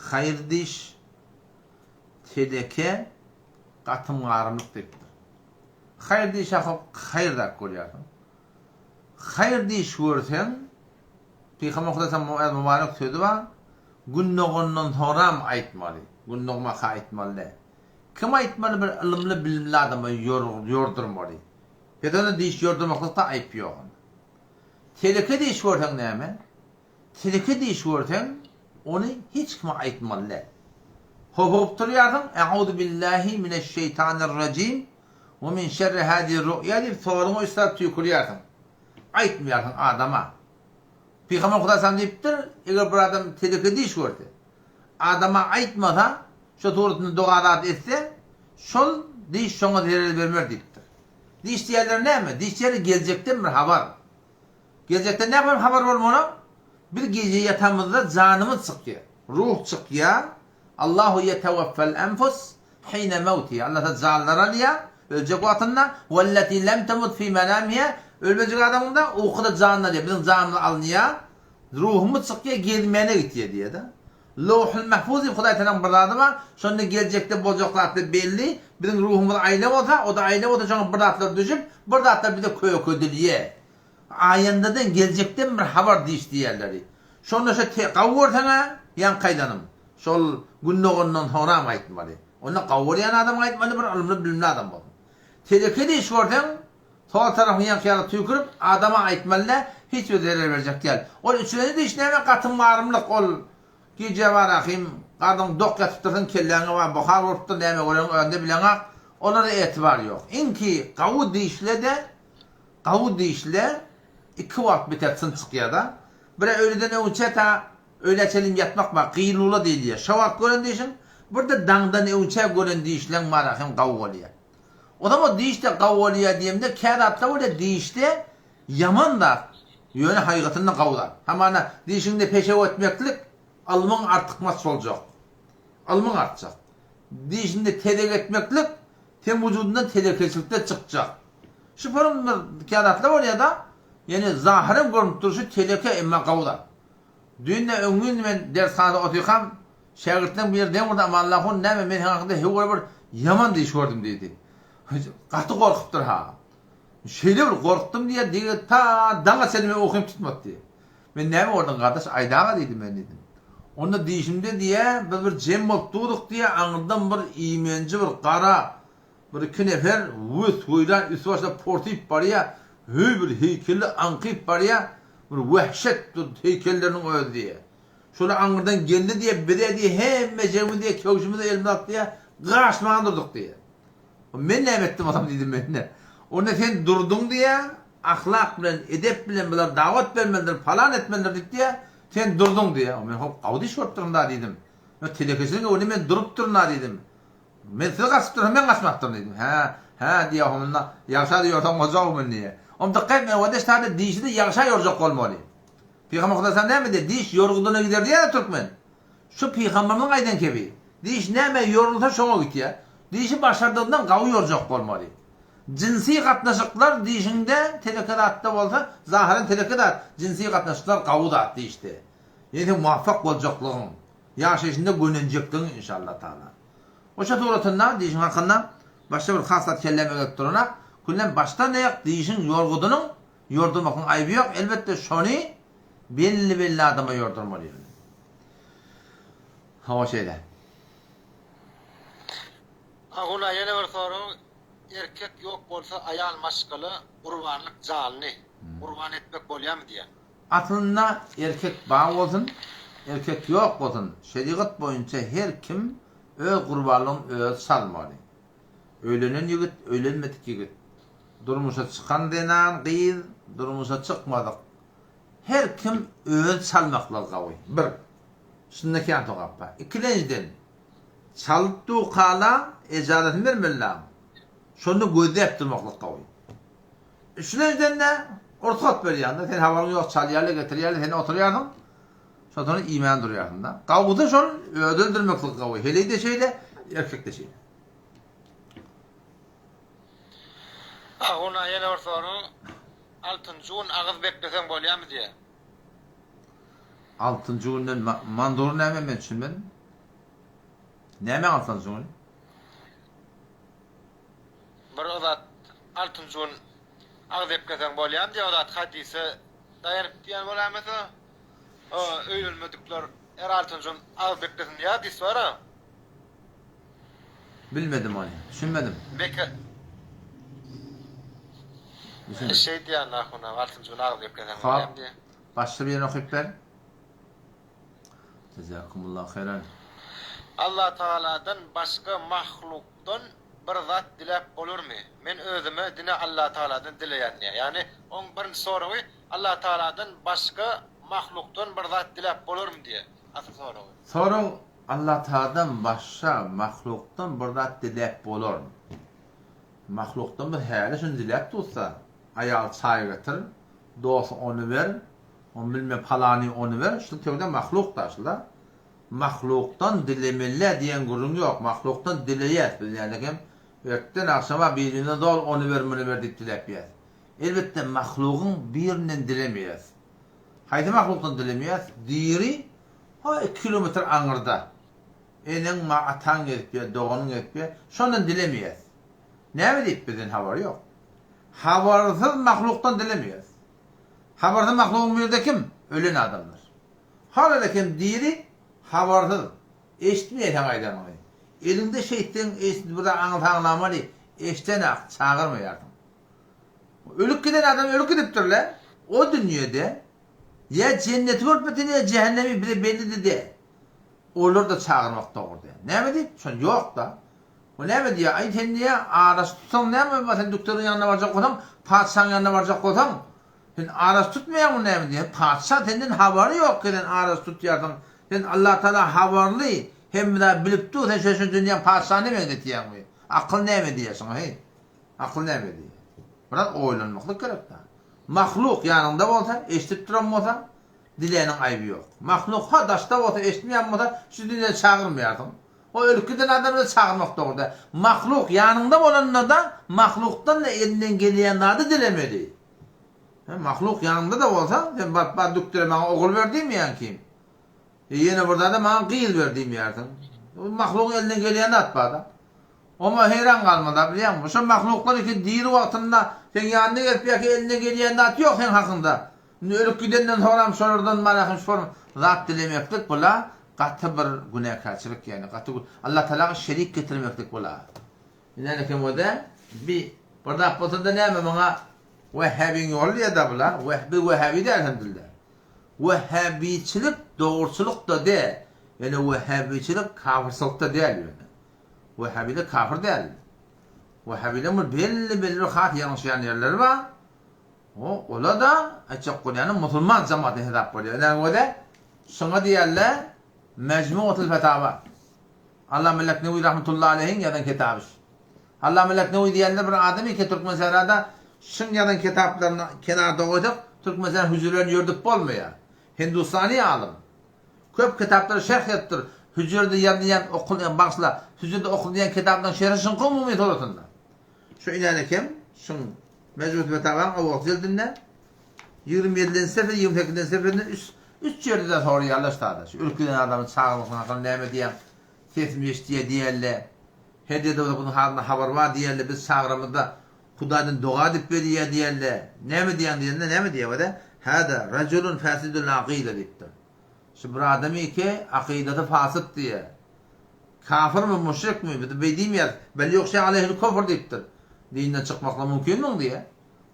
Haýyr diş, teleke, gatym-garymlyk diýipdir. Haýyr diş ahok haýyr zat görýärsiň. Haýyr diş görseň, Pygamber Hudaýa mübarek sözi bar, Gün dogandan soňram aýtmaly. Gün dogmaka aýtmaly däl. Kim aýtmaly bir ylymly bilimli adama ýordurmaly. Pes onda diş ýordurmaklykda aýyp ýok onda. Teleke diş görseň näme? Teleke diş görseň ony hiç kime aýtmaly däl. Hopugyp turýarsyň, E'uzu billahi mineşşeýtanirrajim we min şerri hazihi ru'ya diýip soruňa üç saat tüýkürýärsiň. Aýtmaýarsyň adama. Pygamber Hudaý saňa diýipdir, eger bir adam teleke diş görse, adama aýtmasa, şo suratynda doga zat etse, Şol diş şoňa zerer bermer diýipdir. Diş diýýänleri näme? Diş diýýänleri geljekden bir habar. Geljekden näme habar bolmaly? Biz gije ýatamyzda janymyz çykýar. Ruh çykýar. Allahu ýetewaffel enfus hine mewtiha. Allah Taala janlary alýar öljek wagtynda. Welleti lem temut fi menamiha. Ölmejek adamyň-da ukuda janyny alýar. Biziň janymyz alynýar. Ruhumyz çykýar, gezmäne gitýär diýýär-de. Lowhul Mahfuz diýip Hudaý Tagalaň bir zady bar. Şonda geljekde boljak zatlar belli. Biziň ruhumyz aýna bolsa, o-da aýna bolsa şoňa bir zatlar düşüp, bir zatlar bize kökedilýär. Aýandadan, geljekden bir habar diýiş diýýärleri. Şonda şo te gawy görseň-ä, ýaňky aýdanym, şol Gün dogandan soňram gaýtmaly. Onda gawy görýän adam gaýtmaly, bir ylymly-bilimli adam bolsun. Teleke diýiş görseň, Sol tarapyň ýaňky ýaly tüýkürip, adama aýtmaly däl, hiç bir zerer berjek däl. Ol üçlenji diş näme, gatym-garymlyk, ol gije bar ahym, garnyň dok ýatypdyrsyň, kelläňe bar buhar bolupdyr, näme göreniň özüňde bileňak, olara etibar ýok. Iňki gawy dişle-de, gawy dişle iki wagt biter çyn çykýa-da. Bir-ä öýleden öňçä ta öýlä çenli ýatmak bar, gylula diýilýär. Şo wagt gören dişiň, bir-de daňdan öňçä gören dişleň bar ahym gawy bolýar. Ozam o dişde gawy bolýa diýemde kä zatda bolýa dişde ýaman zat ýöne haýgatynda gawy zat. Hamana dişiňde peşew etmeklik ylmyň artykmaç boljak. Ylmyň artjak. Dişinde tezek etmeklik seň wujudyndan telekeçilikde çykjak. Şu forumda kä zatlar bolýada ýöne zahyran görünip durşy teleke emma gawy zat. Düýn-de öňňin men dershanada otyrkam, şägirtleň biri deň urdy, Amanalla hun, näme, men seň hakyňda höwre bir ýaman diş gördüm diýdi. Gaty gorkupdyr-ha. Şeýle bir gorkdum diýýär, diýgi ta daňa çenli meniň ukymy tutmady diýýär. Men näme gördüň gardaş, aýdaga diýdim men diýdim. Onda dişimde diýýär, biz bir jem bolup durduk diýýär, aňyrdan bir iýmenji bir gara Bir iki nefer wes-weýran üsti-başyna porsyp barýar, höý bir heýkeli aňkyp barýar, bir wähşet bir heýkelleriniň özi diýýär. Şolar aňyrdan geldi diýýär, bize diýýär, hemmejegimiz diýýär, köwşümizi elimize alyp diýýär, gaçmaga durduk diýýär. Men näme etdim otam diýdim men-de. Onda sen durduň diýýär, ahlak bilen, edep bilen bular dawat bermelidir, palan etmelidir diýip diýýär, sen durduň diýýär. Men hop gawy diş görüpdirin-da diýdim. Telekeçiligiň öňünde men durupdyryn-da diýdim. Men siz gaçypdyrsyň, men gaçmapdyryn diýdim. Hä, hä diýýär homunda, ýagşa-da ýorsaň goja men diýýär. Onda dykgat et, odeş sada dişi-de ýagşa ýorjak bolmaly. Pygamber Hudaý näme diýýär? Diş ýorgudyna gider diýýär türkmen. Şu pygamberimiziň aýdan kebi. Diş nämä ýorulsa şoňa gitýär. Dişi başardygyndan gawy ýorjak bolmaly. Jynsy gatnaşyklar dişiňde teleke zatda bolsa, zahyran teleke zat, jynsy gatnaşyklar gawy zat dişde. Ýene sen muwaffak boljaklygyň. Ýaşaýşynda gönenjekdigiň inşallah taala. Oşa suratynda dişiň hakynda başga bir has zat kelläme gelip duranak, küllem başdan aýak dişiň ýorgudynyň ýordurmaklygyň aýby ýok, elbetde şony belli belli adama ýordurmaly ýöne. Hawa şeýle. Ahuna ýene bir sorag, erkek ýok bolsa aýal maşgala gurbanlyk janly gurban etmek bolýamy diýýär. Aslynda erkek bar bolsun, erkek ýok bolsun, şerigat boýunça her kim öz gurbanlygyny özi çalmaly. Öýlenen ýigit, öýlenmedik ýigit, durmuşa çykan zenan, gyz, durmuşa çykmadyk, her kim özi çalmaklygy gawy. Bir. Şunda kän sogap bar. Ikilenjiden, çalyp dukala ejazatyny bermeli daň. Şonda gözläp durmaklyk gawy. Üçünjiden-de rugsat berýän-de, sen habaryň ýok, çalýarlar, getirýärler, sen oturýarsyň, şondan soň iýmän durýarsyň-da. Gawusy şol özi öldürmeklik gawy, heleý-de şeýle, erkek-de şeýle. Ahun aga ýene bir sorag, altynjy gün agyz bekleseň bolýarmy diýýär. Altynjy günden manzur näme men düşünmedim. Näme altynjy gün? Bir o zat altynjy gün agyz epleseň bolýamy diýen o zat hadysa daýanyp diýen bolaýmasa o öýlenmedikler her altynjy gün agyz beklesin diýen hadys bara. Bilmedim ony. Düşünmedim. Beke Şeý diýen ahun altynjy gün agyz bekleseň bolýamy diýen. Başga birini okyp ber. Jezakumullah haýran. Allah Tagaladan başga mahlukdan bir zat diläp bolarmy? Men özüme dine Allah Tagaladan dileýän diýýär. Ýagny oň birinji soragy Allah Tagaladan başga mahlukdan bir zat diläp bolarmy diýýär. Asyl soragy. Sorag. Allatagaladan başga mahlukdan bir zat diläp bolarmy? Mahlukdan biz häli şuny diläp dursa, aýal çaý getir, dos ony ber, on bilme palany ony ber, şul töwde mahluk da şul-da. Mahlukdan dilemeli diýen gürrüň ýok, mahlukdan dileýäs biz nädek hem ertden agşama birinden zol ony ber muny ber diýip diläp ýäs. Elbetde mahlugyň birinden dilemeýäs. Haýsy mahlukdan dilemeýäs? Diri ha iki kilometr aňyrda. Eneň ma ataň gezip ýör, doganyň gezip ýör. Şondan dilemeýäs. Näme diýip bizden habary ýok. Habarsyz mahlukdan dilemeýäs. Habarsyz mahlugyň birde kim? Ölen adamlar. Halal eken diri habarsyz. Eşitmeýär seň aýdanyňy. Eliňde şeýtseň eşit bir zat aňyl saňlamaly eşdenak çagyrmaýarsyň. Ölüp giden adam ölüp gidipdirle. O dünýede ýa jenneti görüp biten ýa jähennemi bize bellidi däl. Olar-da çagyrmak dogry däl. Näme diýip? Şon ýok-da. O näme diýýär? Aý sen diýýär, araş tutsaň näme bar, sen dükderiň ýanyna barjak bolsaň, patyşaň ýanyna barjak bolsaň, sen araş tutmaýaňmy näme diýýär. Patyşa senden habary ýok ki sen araş tutýarsyň. Sen Allatagala habarly, hemme zady bilip dur, sen şo dünýäň patyşasyna meňzetýäňmi? Akyl näme diýýär şoňa heý? Akyl näme diýýär? Biraz oýlanmaklyk gerek-dä. Mahluk ýanyňda bolsa, eşidip duran bolsa, diläniň aýby ýok. Mahluk ha daşda bolsa, eşitmeýän bolsa, şu dünýede çagyrmaýarsyň. O ölüp giden adamy-da çagyrmak dogry däl. Mahluk ýanyňda bolanda-da, mahlukdan-da elinden gelýän zady dilemeli. He, mahluk ýanyňda-da bolsa, sen baryp bar dükdüre maňa ogul ber diýmeýäň kim. E, ýene bir zada maňa gyz ber diýmeýärsiň. Mahlugyň elinden gelýän zat bar-da. Oňa heýran galma-da, bilýäňmi? Şo mahluklar iki diri wagtynda seň ýanyna gelip ýa-ki elinden gelýän zat ýok seň hakyňda. Indi ölüp gidenden soňram şolardan marahym şor zat dilemeklik bula gaty bir günäkärçilik ýagny gaty Allah Tagalaga şerik getirmeklik bula. Ine kim o-da bi bir zat bolsa-da näme muňa wehhabiň ýoly diýýär-dä bula. Wehbi wehhabi däl elhamdülillah. Wehhabiçilik dogruçylyk-da däl. Ýöne wehhabiçilik kafyrçylyk-da däl ýöne. Wehhabiler kafir däl. Wehhabileň bir belli-belli bir has ýalňyşýan ýerleri bar. O, ola-da, aýtjak bolýanym, musulman jamaty hesap bolýar. Näme özi? Şuňa diýerler, Mejmuatul Fetawa. Allama Leknewi rahmetullahi aleýhiň ýazan kitaby şu. Allama Leknewi diýenler bir adam eken Türkmensährada şuň ýazan kitaplaryny kenarda goýsak, Türkmensähra hüjrelerini ýördüp bolmaýar. Hindustany alym. Köp kitaplary şerh ýazypdyr. Hüjrede ýazylýan, okulýan, bagyşla, hüjrede okulýan kitaplaryň şerhi şuňky umumy suratynda. Şu inänekem, şuň Mejmus Fetawaň owalky jildinde 27-nji sefede, 28-nji sefedinde üç, üç ýerde-de soraýarlar ştada. Şu ölüp giden adamy çagyrmakdan hakyny näme diýýäň, sesimi eşidýär diýerler. Her ýerde bolsa bunuň halynda habar bar diýerler, biz çagyramyzda Hudaýdan doga edip berýär diýerler. Näme diýýäň diýende näme diýýär wada? Hada rajulun fasidul akyda diýipdir. Şu bir adam eke akydasy fasyt diýýär. Kafyrmy, müşrikmi? Biz beý diýmeýäris. Bel ýugşa aleýhil kufr diýipdir. Dinden çykmaklygy mümkinmiň diýýär.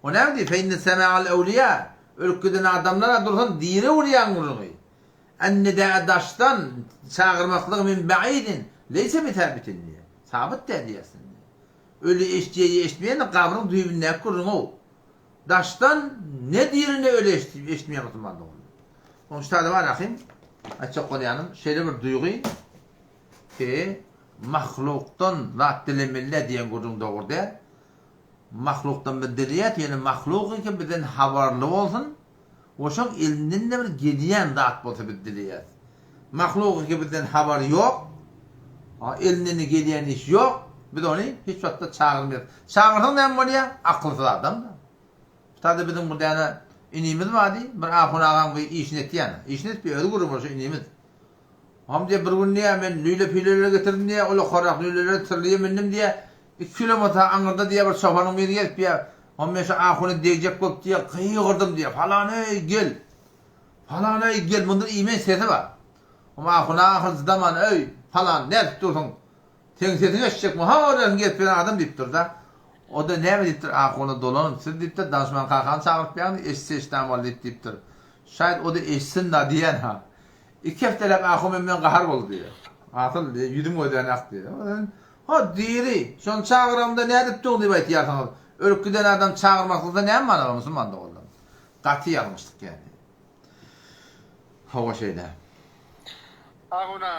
O näme diýýär? Fe inne sema'al ewliýa. Ölüp giden adamlara dursun diri öwlüýäň gürrüňi. En-nidaa daşdan çagyrmaklygy min ba'idin leýse bisabitin diýýär. Sabyt däl diýýärsin. Öli eşidýär ýa eşitmeýär gabryň düýbündäki gürrüň-ow. Daşdan ne diri ne öli eşitmeýär musulman doganlar. Onuň ştada bar ahym, aýtjak bolýanym şeýle bir duýgy ki mahlukdan zat dilemeli diýen gürrüň dogry däl. Mahlukdan biz dileýäs ýöne mahlugyňky bizden habarly bolsun we şoň elinden-de bir gelýän zat bolsa biz dileýäs. Mahlugyňky bizden habary ýok, elinden-de gelýän iş ýok, biz ony hiç wagtda çagyrmaýarys. Çagyrsaň näme bolýar? Akylsyz adam-da. Bu taýda biziň bir däne inimiz bardy, bir ahun agaň bir işini etýän. Işini etip özi gürrüň ber şu inimiz. Oňam diýýär, bir gün diýýär, men lüle-püleleri getirdim diýýär, ol okarrak lüleleri tyrlyýa mindim diýýär. Iki kilometr aňyrda diýýär bir çopanyň biri gelip diýýär, Oňa men şu ahuna degjek bolup diýýär, gygyrdym diýýär, Falan-eý, gel! Falan-eý, gel! Munda iýmen sesi bar. Oňa ahun ahyr çydaman, Eý, falan, nädip dursuň? Seň sesiňi eşitjekmi? Ha, orasyn gelip ýören adam diýipdir-de. O-da näme diýipdir, ahuna dolanyp, siz diýipdir, danyşman kakany çagyryp ýaňy, eşitse eşidän boldy diýip diýipdir. Şaýat o-da eşitsin-da diýen-ha. Iki hepdeläp ahun menden gahar boldy diýýär. Asyl diýýär, ýüzüm gözäni ak diýýär. Ha, diri, şony çagyramda nädip duň diýip aýtýarsyňyz. Ölüp giden adam çagyrmaklykda näme many bar musulman doganlar? Gaty ýalňyşlyk ýagny. Hawa şeýle. Ahuna.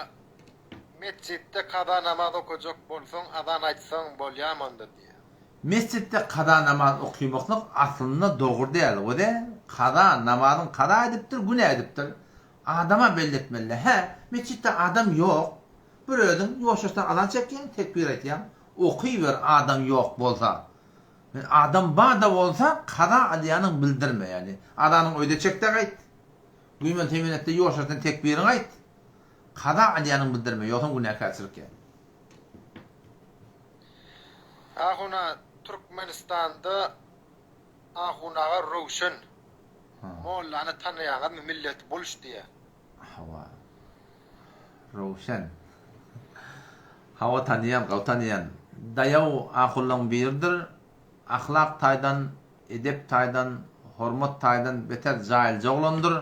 Metjitde kaza namaz okajak bolsaň azan aýtsaň bolýamy onda diýýär. Mesjitde kaza namaz okymaklyk aslynda dogry däl we kaza namazyň kaza edipdir günä edipdir adama belli etmelidä hä mesjitde adam ýok bir özüň ýuwaşjadan azan çekýäň tekbir aýtýaň okyber adam ýok bolsa men adam bada bolsa kaza alýanyň bildirme ýagny azanyň öýde çekde gaýt güýmen teýmen etde ýuwaşjadan tekbiriňi aýt Kaza alýanyň bildirme, ýogsam günäkärçilik ýa. Ahuna Türkmenistanda Ahun aga Röwşen mollany tanaýaňyzmy milleti buluş diýýä. Hawa. Röwşen. Hawa tanaýan, gawy tanaýan. Daýaw ahullaň biridir. Ahlak taýdan, edep taýdan, hormat taýdan beter jaýylja oglandyr.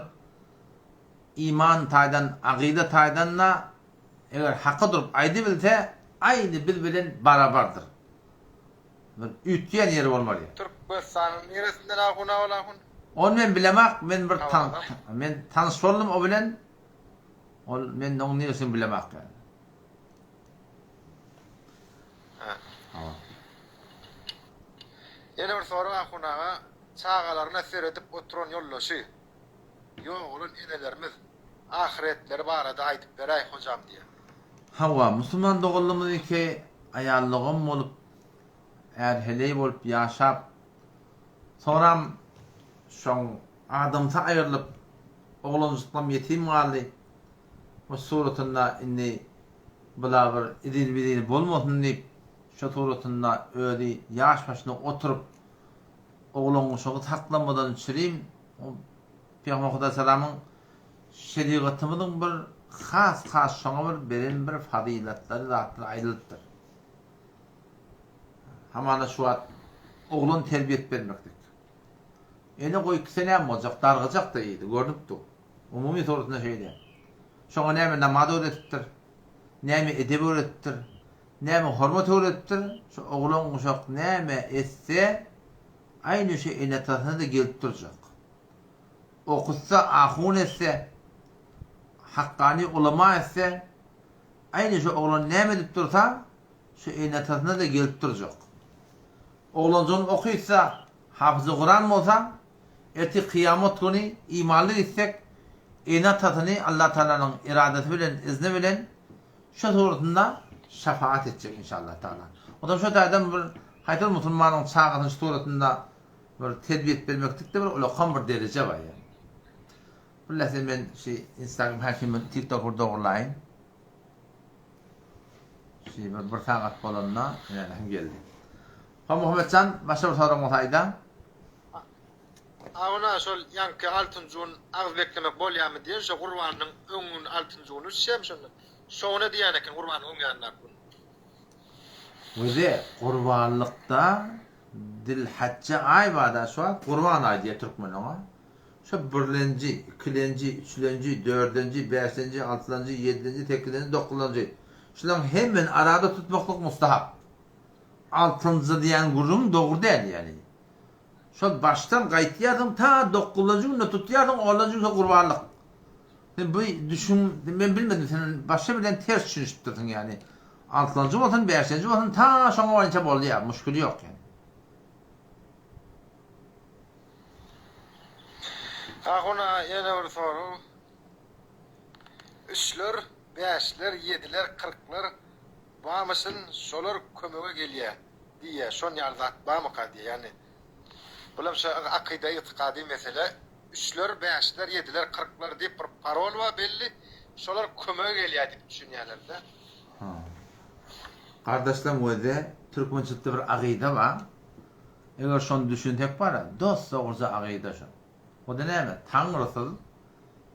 Iman taýdan, agyda taýdan-da eger haka durup aýdybilse, aýny biz bilen barabardyr. Bir üýtgeýän ýeri bolmaly. Türkmenistanyň niresinden ahun ol ahun? Ony men bilemak, men bir men tanyş boldum o bilen. Ol men oň niresini bilemak ýaly. Hawa. Ýene bir sorag ahun aga, çagalaryna seredip oturan ýoldaşy. Ýogalan enelerimiz ahyretleri barada aýdyp beräý hojam diýýär. Hawa, musulman doganlarymyzyňky aýallygam bolup, är-heleý bolup ýaşap, soňram şoň adamsy aýrylyp, oglanjyklam ýetim galdy. Bu suratynda indi bula bir izil-bizil bolmasyn diýip, şo suratynda özi ýaş başyna oturyp, oglan-uşagy saklamadan çürim, Pygamber Hudaýtagalanyň şerigatymyzyň bir has-has şoňa bir beren bir fazylatlary zatlary aýdylypdyr. Hamana şu wagt oglan terbiýet bermeklik. Ene goýup gitse näme boljak, dargajak-da ýedi, görnüp dur. Umumy suratynda şeýle. Şoňa näme namaz öwredipdir, näme edep öwredipdir, näme hormat öwredipdir, şu oglan-uşak näme etse, Aýny şu ene-atasyna-da gelip durjak. Okutsa, ahun etse, hakkany ulama etse, aýny şu oglan näme edip dursa, şu ene-atasyna-da gelip durjak. Oglanjygyny okytsa, hafyzy Kuran bolsa, ertir kyýamat güni imanly gitsek, ene-atasyny Allatagalanyň eradasy bilen, izni bilen Şo suratynda şefaat etjek inşallah taala. Ondan şo taýdan bir haýsy bir musulmanyň çagasyny şu suratynda bir terbiýet bermeklikde bir ulakan bir dereje bar ýani. Bir lähze men şu Instagram häkimi TikTok bir dogurlaýyn. Şu bir, bir sagat bolanda ýani hem geldi. Ha Muhammetjan başga bir soragyň bolsa aýda. Aguna şol ýaňky altynjy gün agyz beklemek bolýamy diýen şo gurbanyň öň gün altynjy güni düşýämi şonda şona diýýän eken gurbanyň öň ýanyndaky gün. Weze gurbanlykda zilhajja aý barda şu wagt gurban aýy diýýär türkmen oňa. Şo birlenji, ikilenji, üçlenji, dördenji, bäşlenji, altylanjy, ýedilenji, sekizenji, dokuzlanjy şularyň hemmesini arada tutmaklyk mustahap. Altynjy diýen gürrüň dogry däl ýaly. Şol başdan gaýtýarsyň ta dokuzynjy günde tutýarsyň onunjy günde gurbanlyk. Sen bu düşün men bilmedim sen başga birden ters düşünişipdirsiň ýani. Altynjy bolsun bäşinji bolsun ta şoňa boýunça bolýar muşkili ýok ýani. Ahun aga ýene bir sorag. Üçler, bäşler, ýediler, kyrklar bamyşyn şolar kömege gelýä. Diýýär. Şon ýaly zat barmyka diýýär. Ýagny bulam şo akyda ygtykady mesele. Üçler, bäşler, ýediler, kyrklar diýip bir parol bar belli. Şolar kömege gelýär diýip düşünýärler-de. Ha. Gardaşlaň özi türkmençilikde bir agyda bar. Eger şony düşünsek bar-a, dos-dogruja agyda şo. O-da näme? Taňrysyz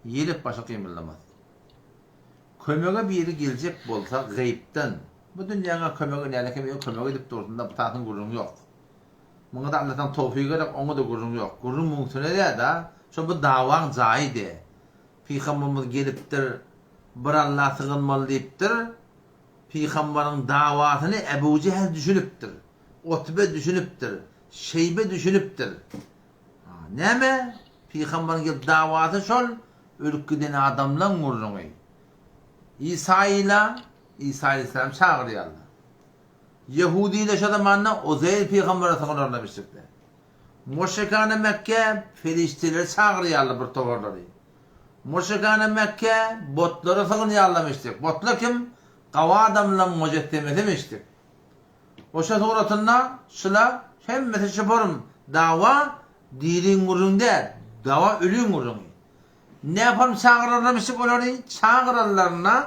ýelek başy gymyldamaz. Kömege biri geljek bolsa gaýypdan, bu dünýäňe kömege nälekem öň kömek edip dursun-da bu taýsyň gürrüňi ýok. Muňa-da Alladan towfyk gerek, oňa-da gürrüň ýok. Gürrüň muňsüne däl-da, şo bu dawaň jaýy de. Pygamberimiz gelipdir, bir Alla sygynmaly diýipdir. Pygambaryň dawasyny Ebu Jehl düşünipdir. Utbe düşünipdir. Şeýbe düşünipdir. Näme? Pygambaryň gelip dawasy şol, ölüp giden adamlaň gürrüňi. Isaýyla. Isa aleýhissalamy çagyrýarlar. Ýehudiler şo zamanda Uzeýr pygambere sygynarlar müşrikler. Müşrikana Mekge perişdeleri çagyrýarlar bir toparlary. Müşrikana Mekge botlara sygynýarlar müşrik. Botlar kim? Gawy adamlaryň mujessemesi müşrik. Oşa suratynda şula hemmesi şu forum dawa diriň gürrüň däl, dawa öliň gürrüňi. Ne forum çagyrarlar müşrik olary çagyranlarynda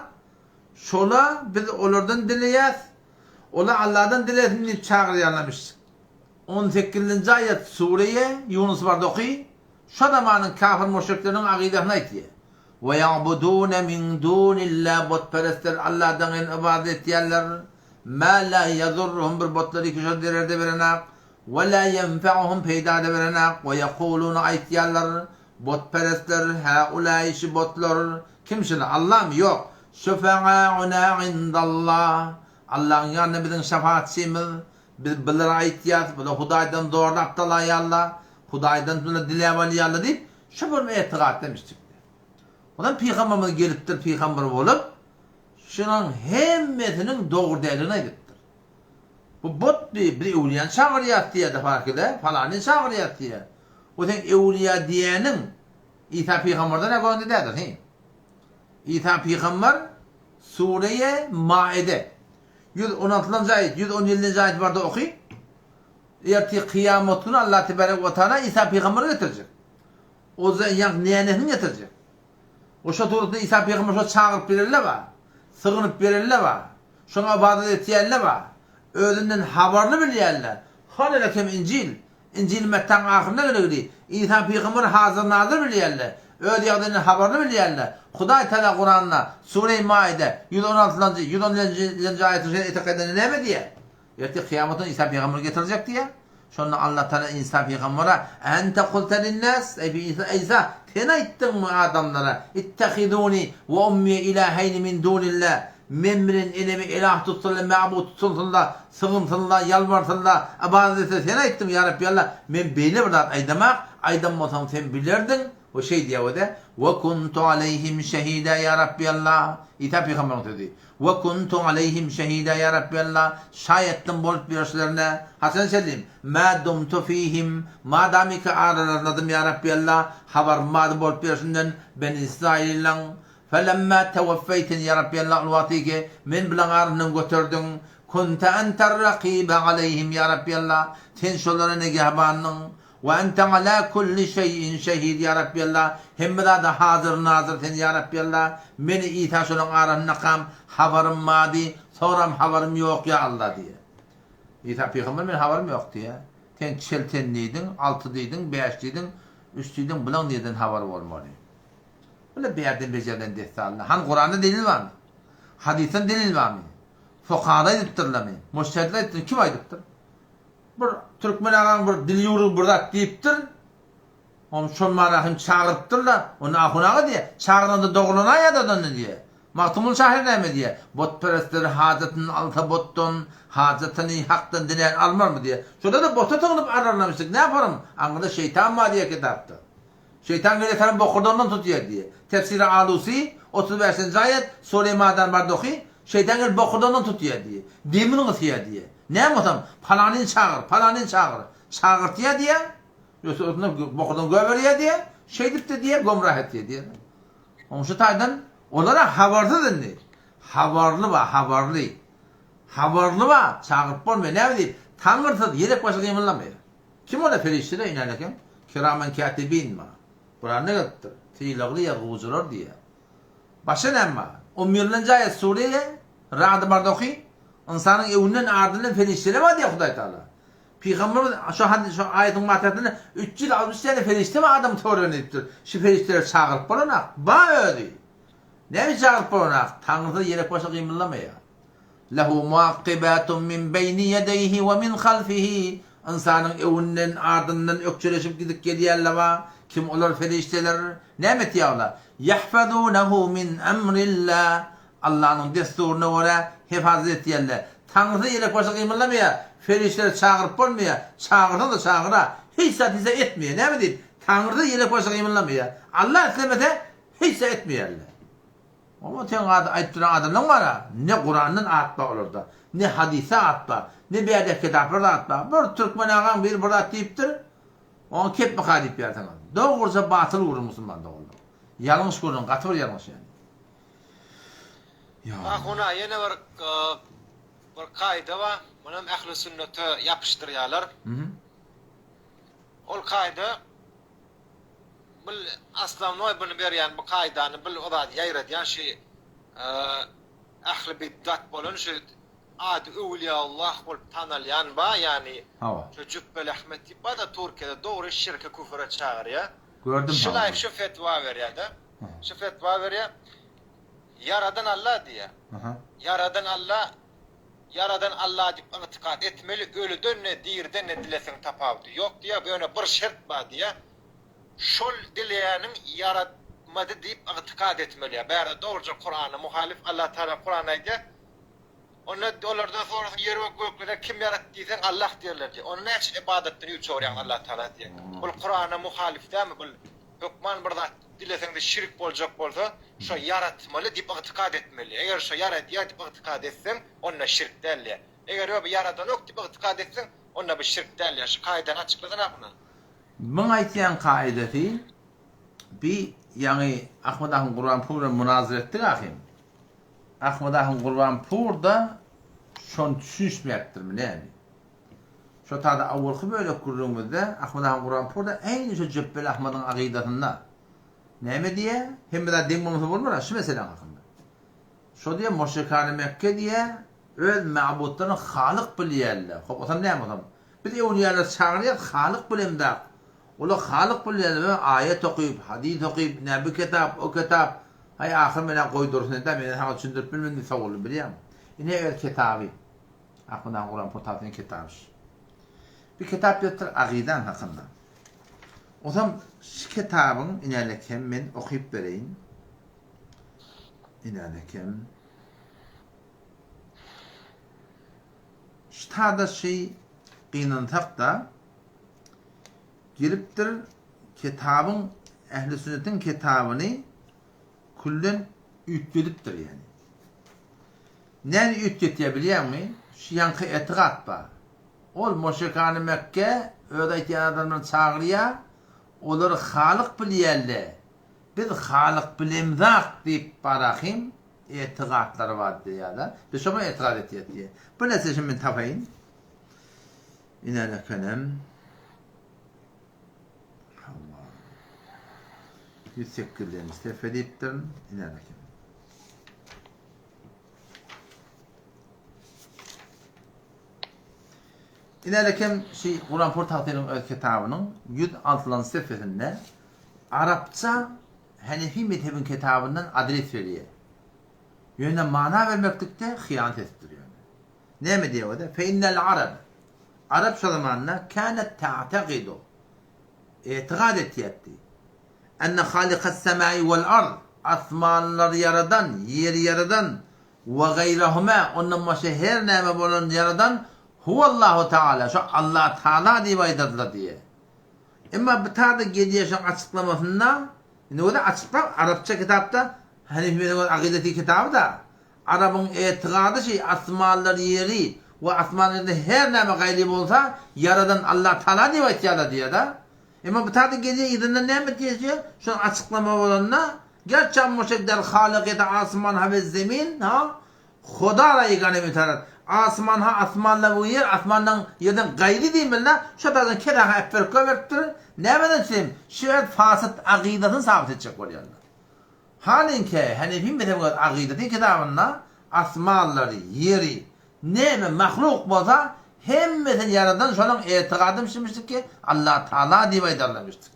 şola biz olardan dileýäs, ola Alladan dilesin diýip çagyrýarlar müşrik. On sekizinji aýat Sureýe Ýunus barada oky, şo zamanyň kafir müşrikleriniň agydasyny aýtýar. We ýa'budune min dunillah butperestler Alladan gaýry ybadat etýärler. Ma la ýadurruhum bir butlary ki şol zerer-de berenak, we la ýenfe'uhum peýda-da berenak, we ýekulune aýtýarlar butperestler haulâi şu butlar kim şular Allamy ýok şufa'auna indallah Allaň ýanynda biziň şefaatçymyz Biz bulara aýtýas, bular Hudaýdan zorlap dalaýarlar, Hudaýdan bular diläp alýarlar diýip, şu bir etikat demişdikdi. Ondan pygamberimiz gelipdir, pygamber bolup, şunuň hemmesiniň dogry däldigini aýdypdyr. Bu but diýip, biz öwlüýäni çagyrýas diýýär-de falakide, falany çagyrýas diýýär. O seň öwlüýä diýýäniň Isa pygamberden-ä görende däldir, hi. Isa pygamber Sureýe Maide 116-njy aýat, 117-nji aýat barada oky. Ertir kyýamat güni Allah tebarek we taala Isa pygamberi getirjek. Oza ýa nänesini getirjek. O şo suratda Isa pygamber şo çagyryp berelle bar. Sygynyp berelle bar. Şoňa ybadat etýänle bar. Özünden habarly bilýänle. Hany kem Injil. Injil Mettaň ahyrynda geregidi. Isa pygamber hazyr-nazyr bilýänle. Öz ýagdaýyndan habarly bilýänle. Hudaý Tagala Kuranda, Sure-i Maide, 116-njy, 117-nji aýatyň şeýle etek aýdanda näme diýýär? Ertir kyýamat güni Isa pygamberi getirjek diýýär. Şonda Allah Tagala Isa pygambere, Ente kulte linnas, eý Isa, sen aýtdyňmy adamlara, Ittehizuni we ummiye ilaheýni min dunillah, Men bilen enemi elah tutsunlar, mabut tutunsynlar, sygynsynlar, ýalbarsynlar, ybadat etsinler, sen aýtdyň, ýa Rabbi Alla, men beýle bir zat aýdamak, aýdan bolsam sen bilerdiň, we şeý diýýär we-de, We kuntu aleýhim şehida, ýa Rabbi Alla, Isa pygamberiň sözi, We kuntu aleýhim şehida, ýa Rabbi Alla, şaýatdym bolup ýörüşlerine, haçan çenli, Ma dumtu fihim, madamyka aralaryndadym, ýa Rabbi Alla, habarym bardy bolup ýörşünden, Beni Israýyllaň, Felemma teweffeýteni ýa Rabbi Allah ol wagty ki men bilen aryndan göterdiň, kunte enter rakibe aleýhim ýa Rabbi Allah sen şolara negehbandyň, we ente ala kulli şeýin şehid ýa Rabbi Allah hemme zada hazyr nazyr sen ýa Rabbi Allah meni Isa şolaň arasyndakam habarym bardy soram habarym ýok ýa Allah diýýär. Isa pygamber men habarym ýok diýýär. Sen çelten diýdiň, alty diýdiň, bäş diýdiň, üç diýdiň bulaň nirden habary bolmaly. Bula bärden bejerilen dessanlar. Hany Kuranda delil barmy? Hadysdan delil barmy? Fukahalar aýdypdyrlarmy? Mujtehidler aýdypdyrmy? Kim aýdypdyr? Bir türkmen agaň bir dili ýüwrügi bir zat diýipdir. Ony şol mana hem çagyrypdyrlar. Ony ahun aga diýýär. Çagyranda dogrulanaýýar-da onda diýýär. Magtymguly şahyr näme diýýär? Butperestler hajatyny alsa butdan, hajatyny Hakdan dilän almarmy diýýär. Şonda-da bota sygynyp ararlamışdyk. Näparym? Aňyrda şeýtan bar diýýär kitapda. Şeýtan gelýär seniň bokurdagyňdan tutýar diýýär. Tefsiri Alusi, 35-nji aýat, Sure Madan barada oky, Şeýtan gelip bokurdagyňdan tutýar diýýär. Demini gysýar diýýär. Näme bolsam, palanyny çagyr, palanyny çagyr. Çagyrtýar diýýär. Ýogsa özüne bokurdagyny göberýär diýýär. Şeýdip-de diýýär, gomrah etýär diýýär. Onuň şu taýdan olara habarsyz indi. Habarly bar, habarly. Habarly bar, çagyryp bolmaýar. Näme diýip, Taňyrsyz, ýelek başy gymyldamaýar. Kim ola perişdeler inen eken? Kiramen kätibin bar. Kuranda gelipdir. Sylagly ýazgujylar diýýär. Başga näme bar? On birlenji aýat sure Ra'd barda oky. Ynsanyň öňünden ardyndan perişdeler bar diýýär Hudaý Taala. Pygamberimiz şo hadys şo aýatyň matasynda 360 däne perişde bar adamyň töwereginde diýipdir. Şu perişdeleri çagyryp bolanak. Bar özi. Näme üçin çagyryp bolanak? Taňrysy ýelek başy gymyldamaýar. Lehu muakkibatun min beýni ýedeýhi we min halfihi, Ynsanyň öňünden, ardyndan ökjeleşip gidip gelýänler bar. Kim olar perişdeler? Näme etýär olar? Ýahfazunehu min emrillah, Allanyň dessuryna görä hefazat etýärler. Taňrysy ýelek başy gymyldamaýar, perişdeleri çagyryp bolmaýar, çagyrsaň-da çagyra, hiç zat hiç zat etmeýär. Näme diýip? Taňrysy ýelek başy gymyldamaýar. Allah islemese hiç zat etmeýärler. Oba seň ady aýdyp duran adamlaň bara, ne Kurandan at bar olarda, ne hadysda at bar, ne bärdäki kitaplarda at bar. Bir türkmen agaň biri bir zat diýipdir, oňa kepmika diýip ýarsyňyz. Dogruça batyl gürrüň musulman doganlar. Ýalňyş gürrüň, gaty bir ýalňyş ýani. Ahuna ýene bir bir kaýda bar, munam ähli sünnete ýapyşdyrýarlar. Ol kaýda Bil osnownoý buny berýän bu kaýdany bil o zady ýaýradýan şi ähli biddat bolan şu ady öwülýaullah bolup tanalýan ba ýani şu Jüpbeli Ahmet diýip barda Türkiýede dogry şirke küfüre çagyrýa Gördüm şulaý şu fetwa berýada şu fetwa berýä ýaradan Allah diýýä ýaradan Allah Ýaradan Alla diýip ygtykat etmeli, ölüden-de, diriden-de dileseň tapawudy ýok diýýär, ýöne bir şert bar diýýär, şol dileýäniň ýaratmady diýip ygtykat etmeli diýýär. Bärde dogruja Kurana muhalyf, Allah Tagala Kuranda aýdýar, Onda olardan sorasaň ýeri we gökleri kim ýaratdy diýseň Allah diýerler diýýär. Onda näme üçin ybadatdan ýüz çöwürýäňiz Allah Tagala diýýär. Bul Kurana muhalyf dälmi bul hökman bir zat dileseňde şirk boljak bolsa, şo ýaratmaly diýip ygtykat etmeli. Eger şo ýaradýar diýip ygtykat etseň, onda şirk däl diýýär. Eger ýok, bu ýaradanok diýip ygtykat etseň, onda bu şirk däl diýýär. Şu kaýdany açyklasana ahuna. Muň aýtýan kaidasy bi ýaňy Ahmet ahun Gurbanpur bilen munazara etdik ahym. Ahmet ahun Gurbanpur-da şony düşünişmäpdirmi näme? Şo tada awalky bölek gürrüňimizde Ahmet ahun Gurbanpur-da äýni şo Jepbeli Ahmadyň agydasynda Näme diýýä? Hemme zat deň bolmasa bolmar-a, şu meseläň hakynda. Şo diýýä, Moşekany Mekge diýýä, öz mabutlaryny Halyk bilýärler. Hop, osam näme osam? Biz öwlüýälary çagyrýas, Halyk bilemzak. Olar Halyk bilýärler, we aýat okyp, hadys okyp, nä bu ketap, o ketap. Haý, ahyr men-ä goýdursyn ed-ä, men-ä saňa düşündirip bilmedim diýip sowuldym, bilýäňmi? Ine öz ketaby. Ahmet aga Kuran portalynyň ketaby şu. Bir kitap ýazypdyr agydaň hakynda. Ozam şu kitabyň inälekem men okyp bereýin. Inälekem. Şu tada şu gynansak-da gelipdir kitabyň ähli sünnetiň kitabyny külden üýtgedipdir ýani. Näme üýtgetýär bilýäňmi? Şu ýaňky etigat bar. Ol Moşekany Mekge öz aýtýan adamlaryny çagyrýar, olary Halyk bilýärle, biz Halyk bilemzak diýip barahym etigatlary bar diýýär-de. Biz şoňa etigat etýäs diýýär. Bir näçe şuny men tapaýyn. Inen ekenem. Hawa. 108-nji sefe diýipdirin. Inen eken. Inälekem şi Guranpur tagtynyň öz kitabynyň 106-njy sefesinde arapça Hanefi mezhebiň kitabyndan adres berýär. Ýöne mana bermeklikde hyýanat edipdir ýöne. Näme diýýär o-da? Fe innel arab. Arap şo zamanda kânet ta'tegidu. Etigat etýärdi. Enne halikas semai wal ard, asmanlary ýaradan, ýeri ýaradan, we gaýrahuma, ondan başga her näme bolan ýaradan Huwallahu Taala, şo Allah Taala diýip aýdardylar diýýär. Emma bu tada gelýär şoň açyklamasynda, indi özi açyklap arapça kitapda Hanefi mezhebiň akydasy kitaby-da, Arabyň etigady şi asmanlar ýeri we asman ýerde her näme gaýry bolsa ýaradan Allah Taala diýip aýtýarlar diýýär-de. Emma bu taýda gelýär yzyndan näme diýýär? Şonuň açyklama bolanda, Gerçem muşek der halykyýeti asman ha we zemin ha Huda ra ýegane müterat. Asman ha asmanlar we ýer asmandan ýerden gaýry diýmeli-de, şo taýdan keraha äpberip goýberipdir. Nämeden üçin? Şu öz fasyt agydasyny sabyt etjek bolýarlar. Halyňky Hanefi mezhebi agydasy kitabynda asmanlary, ýeri, Näme mahluk bolsa, hemmesini ýaradan şonuň etigadymşymyşdyk ki, Allah Taala diýip aýdarlarmyşdyk.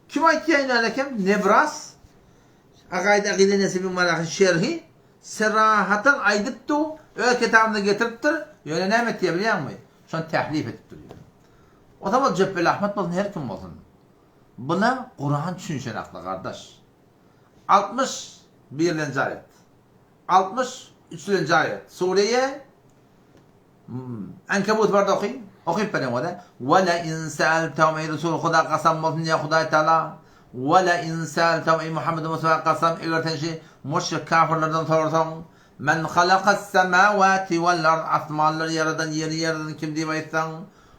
Kim aýtýar ine alekem? Nebras Agaid Agyda Nesebi Marahy şerhi serahatan aýdypdy, öz kitabynda getiripdir, ýöne näme etýär bilýäňmi? Şony tählif edipdir ýöne. O zaman Jepbel Ahmet bolsun, her kim bolsun. Buna Kuran düşünişenakly gardaş. 61-lenji aýat. 63-nji aýat. Sureýe Ankebut barda oky. Okyp beriň oda. Ve le in sa'altahum ey Resul Huda kasam bolsun ya Hudaý Taala. Ve le in sa'altehum eý Muhammed Mustafa kasam eger sen şi müşrik kafirlerden sorasaň Men halakas semawati vel ard asmanlary ýaradan ýeri ýaradan kim diýip aýtsaň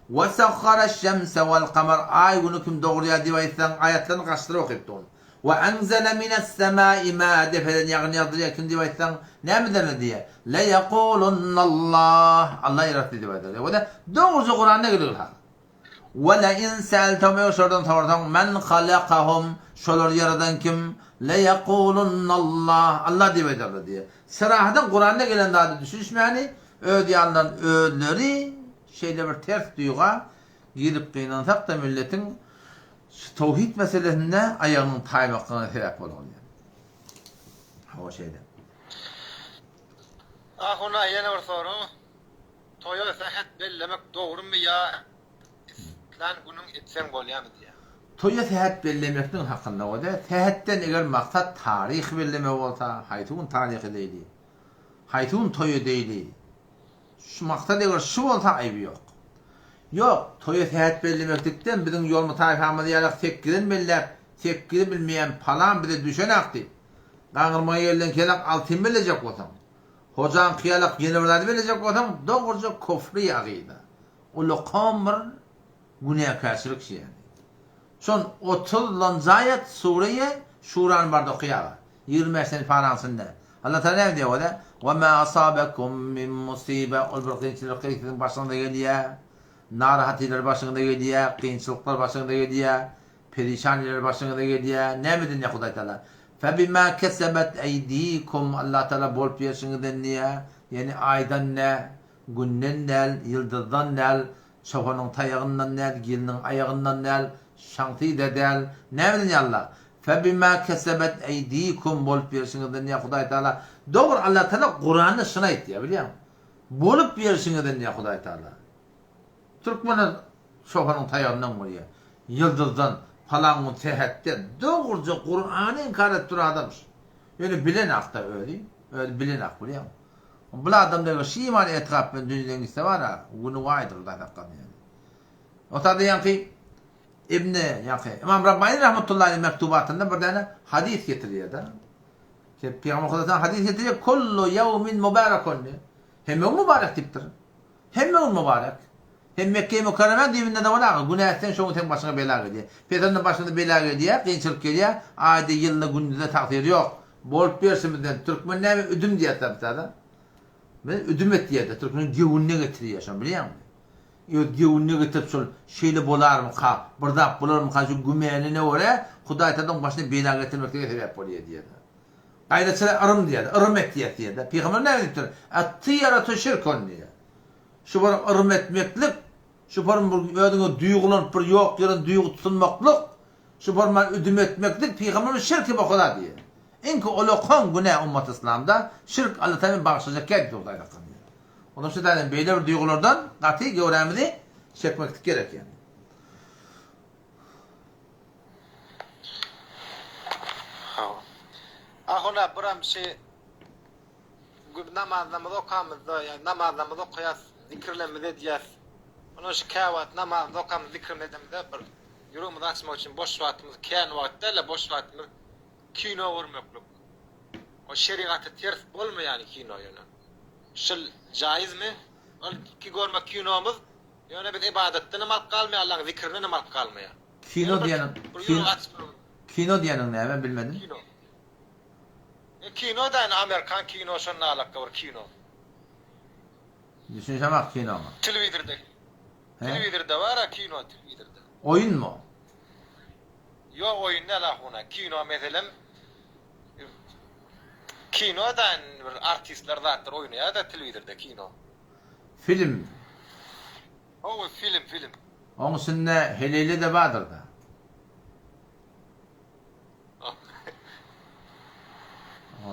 Ve sahharaş şemse vel kamar aý güni kim dogurýar diýip aýtsaň aýatlaryny gaçdyryp okypdy ony. Ve enzele mines semai ma depeden ýagyn ýagdyrýar kim diýip aýtsaň näme derler diýýär Le ýekulunnallah Allah ýaratdy diýip aýdarlar. Ýa-da dogruja Kuranda gelgil hal. Ve le in se'eltehum eger şolardan sorasaň, men halakahum, şolary ýaradan kim? Le ýekulunnallah, Allah diýip aýdarlar diýýär. Serahadan Kuranda gelen zady düşünişmäni öz ýanyndan özleri şeýle bir ters duýga girip gynansak-da milletiň şu towhid meselesinde aýagynyň taýmaklygyna sebäp bolgan. Hawa şeýle. Ahuna ýene bir sorag. Toýa sähet bellemek dogrymy ýa islän günüň etseň bolýamy diýýär. Toýa sähet bellemekligiň hakynda bolýa. Sähetden eger maksat taryh bellemek bolsa, haýsy gün taryh edeýli? Haýsy gün toý edeýli? Şu maksat eger şu bolsa aýby ýok. Ýok, toýa sähet bellemeklikden biziň ýolma taýpamyz ýalak sekgizini belläp, sekgizi bilmeýän palan bize düşenak diýip, gaňyrmaga gelen kelak altyn bellejek bolsaň, Hojaňky ýalak ýene bir zady belejek bolsaň, dogruja kufry agyda. Ulakan bir günäkärçilik şi ýaly. Şon 30 lanjy aýat sureýe Şurany barda okaýaga. 25 seni paraň içinde. Allah Taala näme diýýär bolýa? Wa ma asabakum min musibe ol bir kynçylyk siziň başyňyza gelýär. Narahatylar başyňyza gelýär, kynçylyklar başyňyza gelýär. Perişan ýerler başyňyza gelýär. Näme edende Hudaý Taala? Febima kesebet eýdikum Allah Taala bolup ýerşiňizden diýýär. Ýagny aýdan däl, günden däl, ýyldyzdan däl, çopanyň taýagyndan däl, gelniň aýagyndan däl, şaňsy-da däl. Nämeden diýýär Allah? Febima kesebet eýdikum bolup ýerşiňizden diýýär Hudaý Taala. Dogry Allah Taala Kuranda şuny aýtýar bilýäňmi? Bolup ýerşiňizden diýýär Hudaý Taala. Türkmenler Çohanyň taýagyndan görýär. Ýyldyzdan, palan gün sähetden, dogruja Kurany inkar edip duran adam şu. Ýöne bilenakda özi, özi bilenak bilýäňmi? Bul adamda eger şu iman etikap bilen dünýeden gitse bar-a, güni waýdyr Hudaý saklasyn ýöne. Otada ýaňky Ibni, ýaňky Imam Rabbani rahmetullahi aleýh mektubatynda bir däne hadys getirýär-de. Pygamber Hudaýdan hadys getirýär, Kullu ýewmin mubarakun diýip. Hemme gün mübarek diýipdir. Hemme gün mübarek. Sen Mekge-i Mükerremäň düýbünde-de bol aga, günä etseň şo gün seň başyňa bela gelýär. Pesende başyňyza bela gelýär, kynçylyk gelýär, aýda, ýylda, gündizde tagsyry ýok. Bolup berşimizden, türkmen näme üdüm diýýär bizada. Biz üdüm et diýýär-de, türkmeniň göwnüne getirýär şony bilýäňmi? Öz göwnüne getirip şol şeýle bolarmyka, bir zat bolarmyka şu gümänine görä Hudaý tagalaň başyna bela getirmeklige sebäp bolýar diýýär. Gaýraçyra yrym diýýär, yrym et diýýär diýýär. Pygamber näme diýipdir? At-tyýaratu şirkun diýýär. Şu bir yrym etmeklik, şu bir özüňe duýgulanyp bir ýok ýerden duýgy tutunmaklyk, şu bir man üdüm etmeklik pygamberimiz şirki bohada diýýär. Iňki ulakan günä ummat yslamda şirk Allah taala bagyşlajak diýip Hudaý saklasyn diýýär. Ondan şu taýdan beýle bir duýgulardan gaty göwrämizi çekmeklik gerek ýani. Hawa. Ahuna biram şi namazlarymyzy okamyzda, ýa namazlarymyzy okaýas, zikirlerimizi edýäs. Ondan şi käwagt namazymyzy okamyz, zikrimizi edemizde bir ýüregimizi açmak üçin boş wagtymyz kän wagt däl-de boş wagtymyz kino görmeklik. O şerigata ters bolmaýan kino ýöne. Şul jaýyzmy? Ol ki görmek kinomyz Ýöne biz ybadatdanam alyp galmaýar, Allaň zikrindenem alyp galmaýar. Kino diýeniň kino diýeniň näme bilmedim. Kino. E kino da indi amerikan kino şonalakka bir kino. Düşünşemak kinoňa. Telewizorda. Telewizorda bar-a kino telewizorda. Oýunmy o? Ýok oýun däl ahuna. Kino meselem kino da indi bir artistler zatlar oýnaýar-da telewizorda kino. Film. Hawa film film. Oň içinde heleýle-de bardyr-da.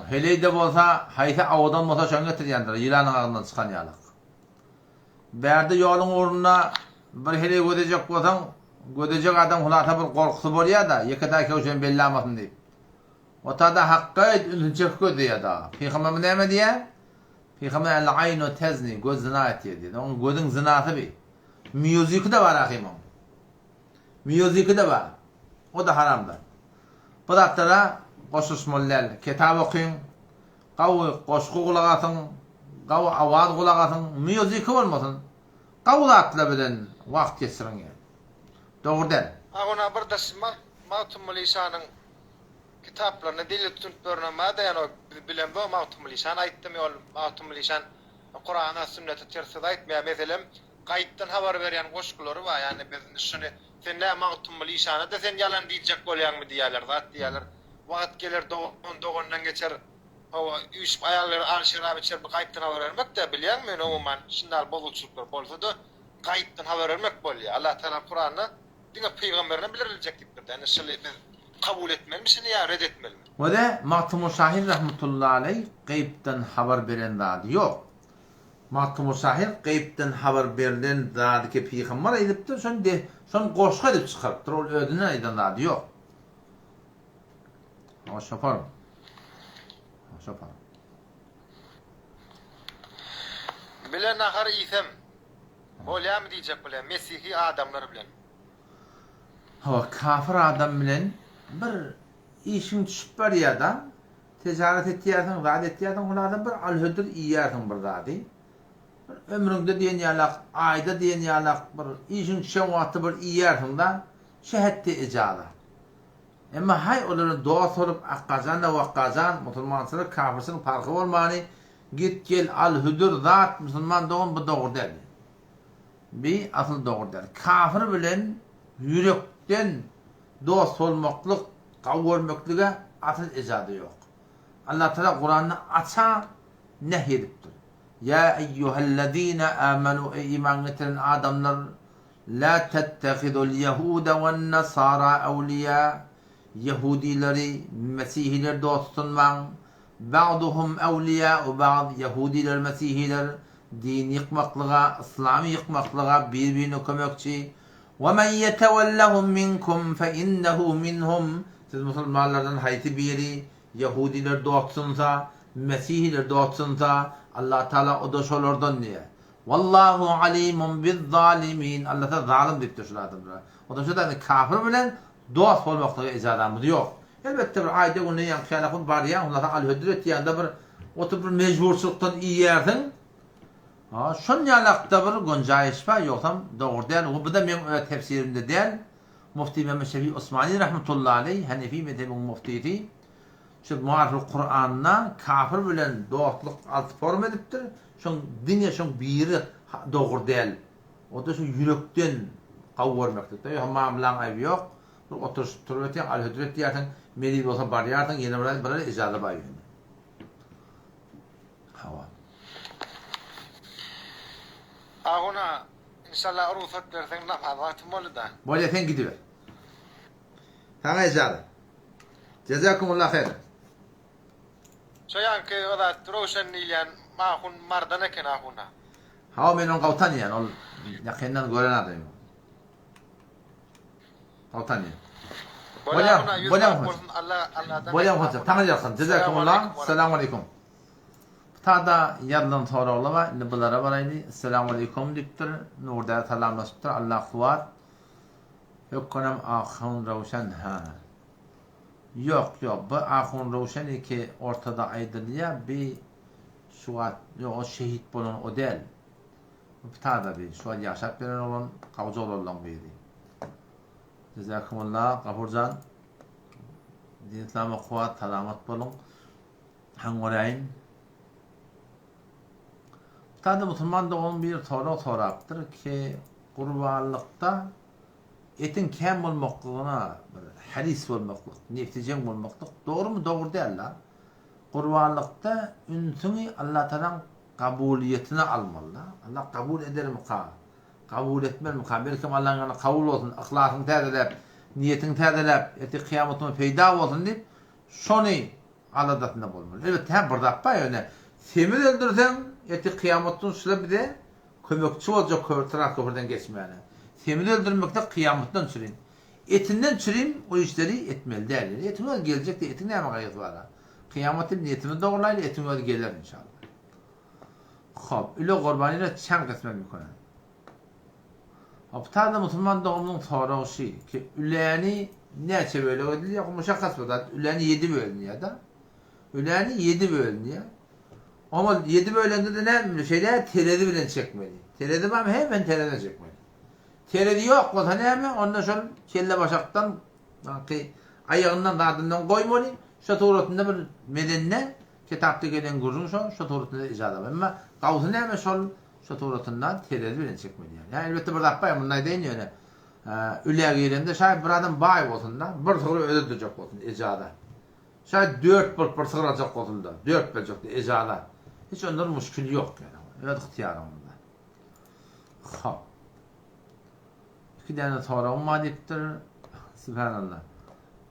Heleý-de bolsa, haýsy awadan bolsa şony getirýändir, ýylanyň agzyndan çykan ýalak. Bärde ýoluň ugrunda bir heleý gözlejek bolsaň, gözlejek adam hulasa bir gorkusy bolýar-da, ýeke-täk köwşem belli almasyn diýip. Otada hakga ünsüni çekip gözleýär dagy. Pygamberimiz näme diýýär? Pygamber El aýnu tezni, göz zyna etýär diýdi. Oň gözüň zynasy bi. Mýuziki-de bar ahym oň. Mýuziki-de bar. O-da haramdan. Bu zatlara goşulyşmaly däl. Kitap okyň, gawy goşgy gulak asyň, gawy awaz gulak asyň, mýuzika bolmasyn. Gawy zatlar bilen wagt geçiriň ýa. Dogry däl. Aguna bir daş Magtymguly şanyň kitaplaryna delil tutunyp ýörünem bar-da ýani o biz bilemzok Magtymguly şan aýtdymy ol Magtymguly şan Kurana sünnete ters söz aýtmaýar meselem gaýypdan habar berýän goşgulary bar ýani biz indi şuny sen nä Magtymguly şana-da sen ýalan diýjek bolýaňmy diýýärler zat diýýärler wagt geler dogan dogandan geçer hawa üýşüp aýallar al şerap içer bu gaýypdan habar bermek-dä bilýäňmi ýöne umuman şundaly bozulçylyklar bolsa-da gaýypdan habar bermek bolýar Allah tagala Kuranda Diňe pygamberine bildiriljek diýipdir-de. Indi şuny biz kabul etmelimi şuny ýa ret etmelimi? Wede Magtymguly şahyr rahmetullahi aleý gaýypdan habar beren zady ýok. Magtymguly şahyr gaýypdan habar berlen zady ki pygamber aýdypdyr şony de şony goşgy edip çykarypdyr ol özünden aýdan zady ýok. Hawa şoparym. Hawa şoparym. Bile nahar iýsem Bolýamy diýjek bolýan mesihi adamlar bilen. Hawa kafir adam bilen bir işiň düşüp barýada tejaret etýärsiň zat etýärsiň hulasa bir alhödür iýýärsiň bir zady bir ömrüňde diýen ýalak aýda diýen ýalak bir işiň düşen wagty bir iýýärsiňda şu hetde ejaza emma haý olara dost bolup akgajan-da wakgajan musulmançylyk kafirçilik parhy bolmany Git gel al hüdür zat musulman dogan bu dogry däl. Bi asyl dogry däl. Kafir bilen ýürekden dost bolmaklyk gawy görmeklige asyl ejaza ýok. Allah Taala Kuranda aça nehy edipdir. Ýa eýýuhellezine amanu eý iman getiren adamlar la tettehidul ýehude wen nasara ewliýa ýehudileri mesihileri dost tutunmaň Ba'duhum ewliýa'u ba'd, Ýehudiler, mesihiler dini ýykmaklyga, yslamy ýykmaklyga bir-birine kömekçi. Ve men ýetewellehum minkum fe innehu minhum, Siz musulmanlardan haýsy biri ýehudileri dost tunsa, mesihileri dost tunsa, Allah Tagala o-da şolardan diýýär. Wallahu alimun biz-zalimin, Allah Tagala zalym diýipdir şul adamlara. O-da şu zady kafir bilen Dost bolmaklyga ejazamyz ýok. Elbetde bir aýda günde ýaňky ýaly bir barýaň, ondan soň al-hödür etýäňde bir oturyp bir mejburçylykdan iýýärsiň. Ha, şon ýalakda bir gonjaýyş bar, ýogsam dogry däl. Bu da meň öz tefsirimde däl. Mufti Mehmet Şefi Osmani rahmetullahi aleý, Hanefi mezhebiň muftisi şu Muarrif Kuranda kafir bilen dostluk alty forma edipdir. Şoň diňe şoň biri dogry däl. O-da şu ýürekden gowy görmeklikde. Ýogsa mamlaň aýby ýok. Bir oturyşyp turup etýäň, al-hödür etýärsiň. Meriz bolsa barýarsyň, ýene bir aý, bir aý ejaza bar ýöne. Hawa. Ahuna, inşallah rugsat berseň namaz wagtym boldy-da. Bolýa sen gidiber. Saňa ejaza. Jezakumullah haýran. Şo ýanky o zat Röwşen diýilýän ahun Mardan eken ahuna. Hawa men ony gawy tanýan ol ýakyndan gören adamym. Gawy tanýan. Bolýa bolýa bolýa hoja taňa ýalkasyn jezakumullah salam aleýkum. Tada ýazylan soraglar bar indi bulara baraýly salam aleýkum diýipdir Nurdäde salamlaşypdyr Allah kuwwat hökgenem ahun Röwşen ha. Ýok ýok bu ahun Röwşen iki ortada aýdylýa bi Şu wagt ýok o şehit bolan o däl. Bu pitada bi şu wagt ýaşap ýören oglan gawja oglanlaň biri. Jezakumullah Gafurjan. Din islama kuwwat salamat boluň. Haň göräýin. Pitada musulman doganyň biri sorag sorapdyr ki gurbanlykda etiň kän bolmaklygyna bir haris bolmaklyk, nefsi jeň bolmaklyk dogrumy dogry däl la. Gurbanlykda ünsüňi Allatagalaň kabulyýetine almaly-da. Allah kabul edermika, kabul etmezmika, belkem Allaň ýanynda kabul bolsun, yhlasyňy täzeläp, niýetiňi täzeläp, ertir kyýamat güni peýda bolsun diýip, şony aladasynda bolmaly. Elbetde, hä bir zat bar, ýöne semiz öldürseň, ertir kyýamat güni şular bize kömekçi boljak köpri, syrat köprüden geçmäne. Semiz öldürmekde kyýamatdan çürim. Etinden çürim o işleri etmeli däl. Ýöne etiň özi geljek diýip etiň näme gaýgysy bar-a. Kyýamat diýip niýetimizi dogurlaýly etiň özi geler inşallah. Hop, üle gurbanyna çaň kesmek mümkin. Hop, tada musulman doganymyzyň soragy şi ki, üläni. Näçe bölek edilýär? Muşakgas bir zat. Üläni ýedi bölünýär-de. Üläni ýedi bölünýär. Oňa ýedi bölende-de näme şeýle terezi bilen çekmeli. Terezi barmy hemen terezi bilen çekmeli. Terezi ýok bolsa näme onda şol kelle başakdan ýaňky aýagyndan zadyndan goýmaly. Şo suratynda bir medende kitapda gelen gürrüň şo, şo suratynda ijaza bar. Emma gawsy näme şol şo suratynda terezi bilen çekmeli ýaly. Ýa elbetde bir zat bar munda aýdaýyn ýöne ülä girende şaýat bir adam baý bolsun-da, bir sygry özi durjak bolsun ijaza. Şaýat dört bolup bir sygyr aljak bolsun-da, dört berjekdi ejaza. Hiç onda bir muşkil ýok ýöne. Öz ygtyýaryňyzda. Hop. Iki däne soragym bar diýipdir. Subhanallah.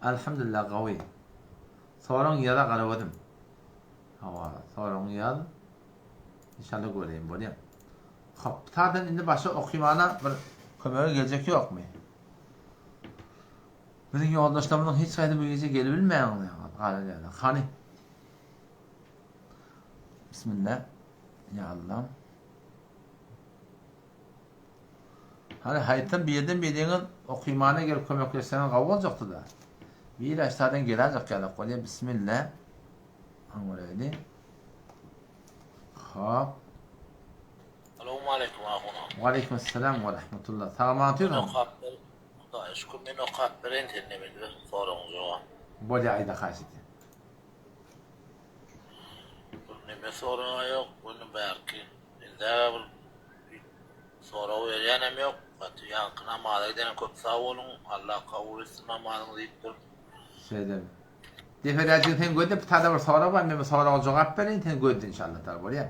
Alhamdulillah gawy. Soraň ýaza garagözüm. Hawa, soragyňy ýaz. Inşallah göreýin, bolýa. Hop, tadan indi başa okymana bir kömege geljek ýokmy? Biziň ýoldaşlarymyzyň hiç haýsy bu gije gelibilmäňiz ýaly. Hany. Bismillah. Ya Allah. Hany haýsam bir ýerden biriňiz okymana gelip kömekleşseňiz gowy boljakdy-da. Bir aşadan geläjek ýaly bolýar. Bismillah. Aňyraydy. Hop. Salowmaleýkim ahun aga. Waleýkim essalam we rahmetullah. Sag-aman otyrmy? Hudaýa şükür men okap bereýin sen neme ediber soragyň jogap. Bolýa aýda haýyş edýän. Bir neme soraga ýok ony bärki indäge bir sorag berýänem ýok gaty ýaňky namaza gidene köp sag boluň Allah kabul etsin namazyňyzy diýip dur. Şeýdemi. Deperäjigim sen gözle bir tada bir sorag bar men bu soraga jogap bereýin sen gözle inşallah taala bolýa.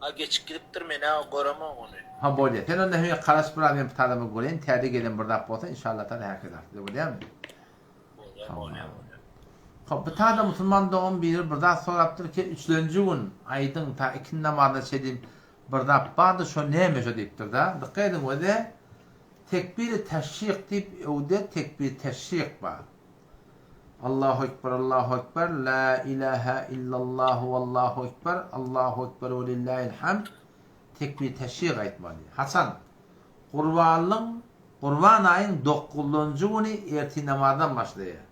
A geçip gidipdir menä göremok ony. Ha bolýa sen onda hemen garaş biraz men bir tada bir göreýin täze gelen bir zat bolsa inşallah taala herkes artyk bolýamy. Bolýa bolýa bolýa. Hop bir tada musulman dogan biri bir zat sorapdyr ki üçlenji gün aýdyň ta ikindi namazyna çenli bir zat bardy şo näme şo diýipdir da dykgat ediň özi tekbiri teşrik diýip öwde tekbir teşrik bar. Allahu Ekber, Allahu Ekber, La ilahe illallahu, Allahu Ekber, Allahu Ekber we lillahil hamd tekbir teşrik aýtmaly. Haçan? Gurbanlyň, Gurban aýyň dokuzynjy güni ertir namazdan başlaýar.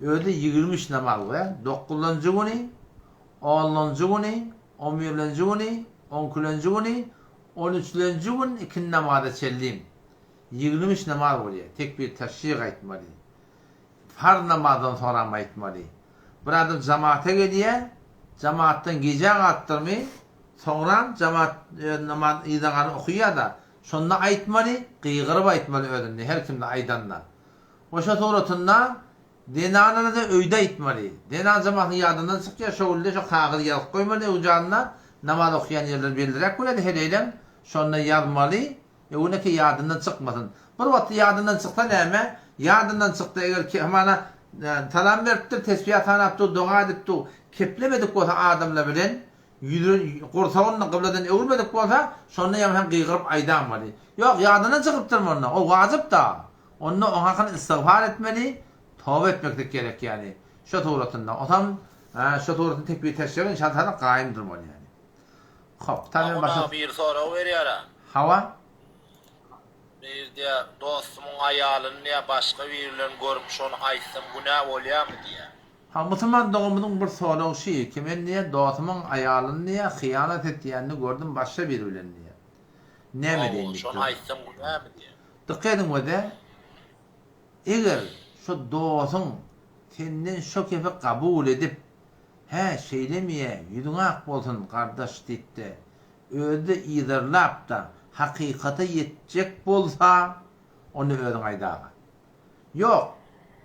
Özi 23 namaz bolýar. Dokuzynjy güni, onunjy güni, on birlenji güni, on ikilenji güni, on üçlenji gün ikindi namaza çenli. 23 namaz bolýar. Tekbir teşrik aýtmaly. Farz namazdan soňram aýtmaly. Bir adam jamata gelýär, jamatdan gijä galypdyrmy, soňram jamat öz namaz yza galan okaýar-da, şonda aýtmaly, gygyryp aýtmaly özünde, her kimde aýdanda. We şo suratynda zenanlara-da öýde aýtmaly. Zenan jamatyň ýadyndan çykýar, şo günde şo kagyzy ýazyp goýmaly öň janynda, namaz okaýan ýerleri belliräk bolýar-da heleýleň, şonda ýazmaly, Öwüneki ýadyndan çykmasyn. Bir wagtda ýadyndan çyksa näme? Ýadyndan çykdy, eger ki, hamana, salam beripdir, tesbihat sanap dur, doga edip dur, keplemedik bolsa adamlar bilen, ýüzüni, gursagyny gybladan öwürmedik bolsa, şonda ýa hem gygyryp aýdamaly. Ýok, ýadyndan çykypdyrmy onda? O wajyp-da. Onda oň hakyna istigfar etmeli, toba etmeklik gerek ýaly. Şo suratynda. Otam, şo suratynda tekbir-teşrigi inşallah gaýym durmaly ýaly. Hop, ta men başa. Ahun aga biri sorag berýär-ä. Hawa. Biri diýýär, dostumyň aýalyny diýýär, başga biri bilen görüp şony aýtsam günä bolýarmy diýýär. Ha, musulman doganymyzyň bir soragy şy, ki men diýýär, dostumyň aýalyny diýýär, hyýanat etýänini gördüm başga biri bilen diýýär. Näme Hawa, diýen diýipdir. şony aýtsam günämi diýýär. Dykgat ediň wede, eger şo dostuň senden şo kepi kabul edip, Hä, şeýlemi-ä, ýüzüň ak bolsun, gardaş diýip-de, özi-de yzarlap-da, hakykata ýetjek bolsa, onda özüň aýdaga. Ýok,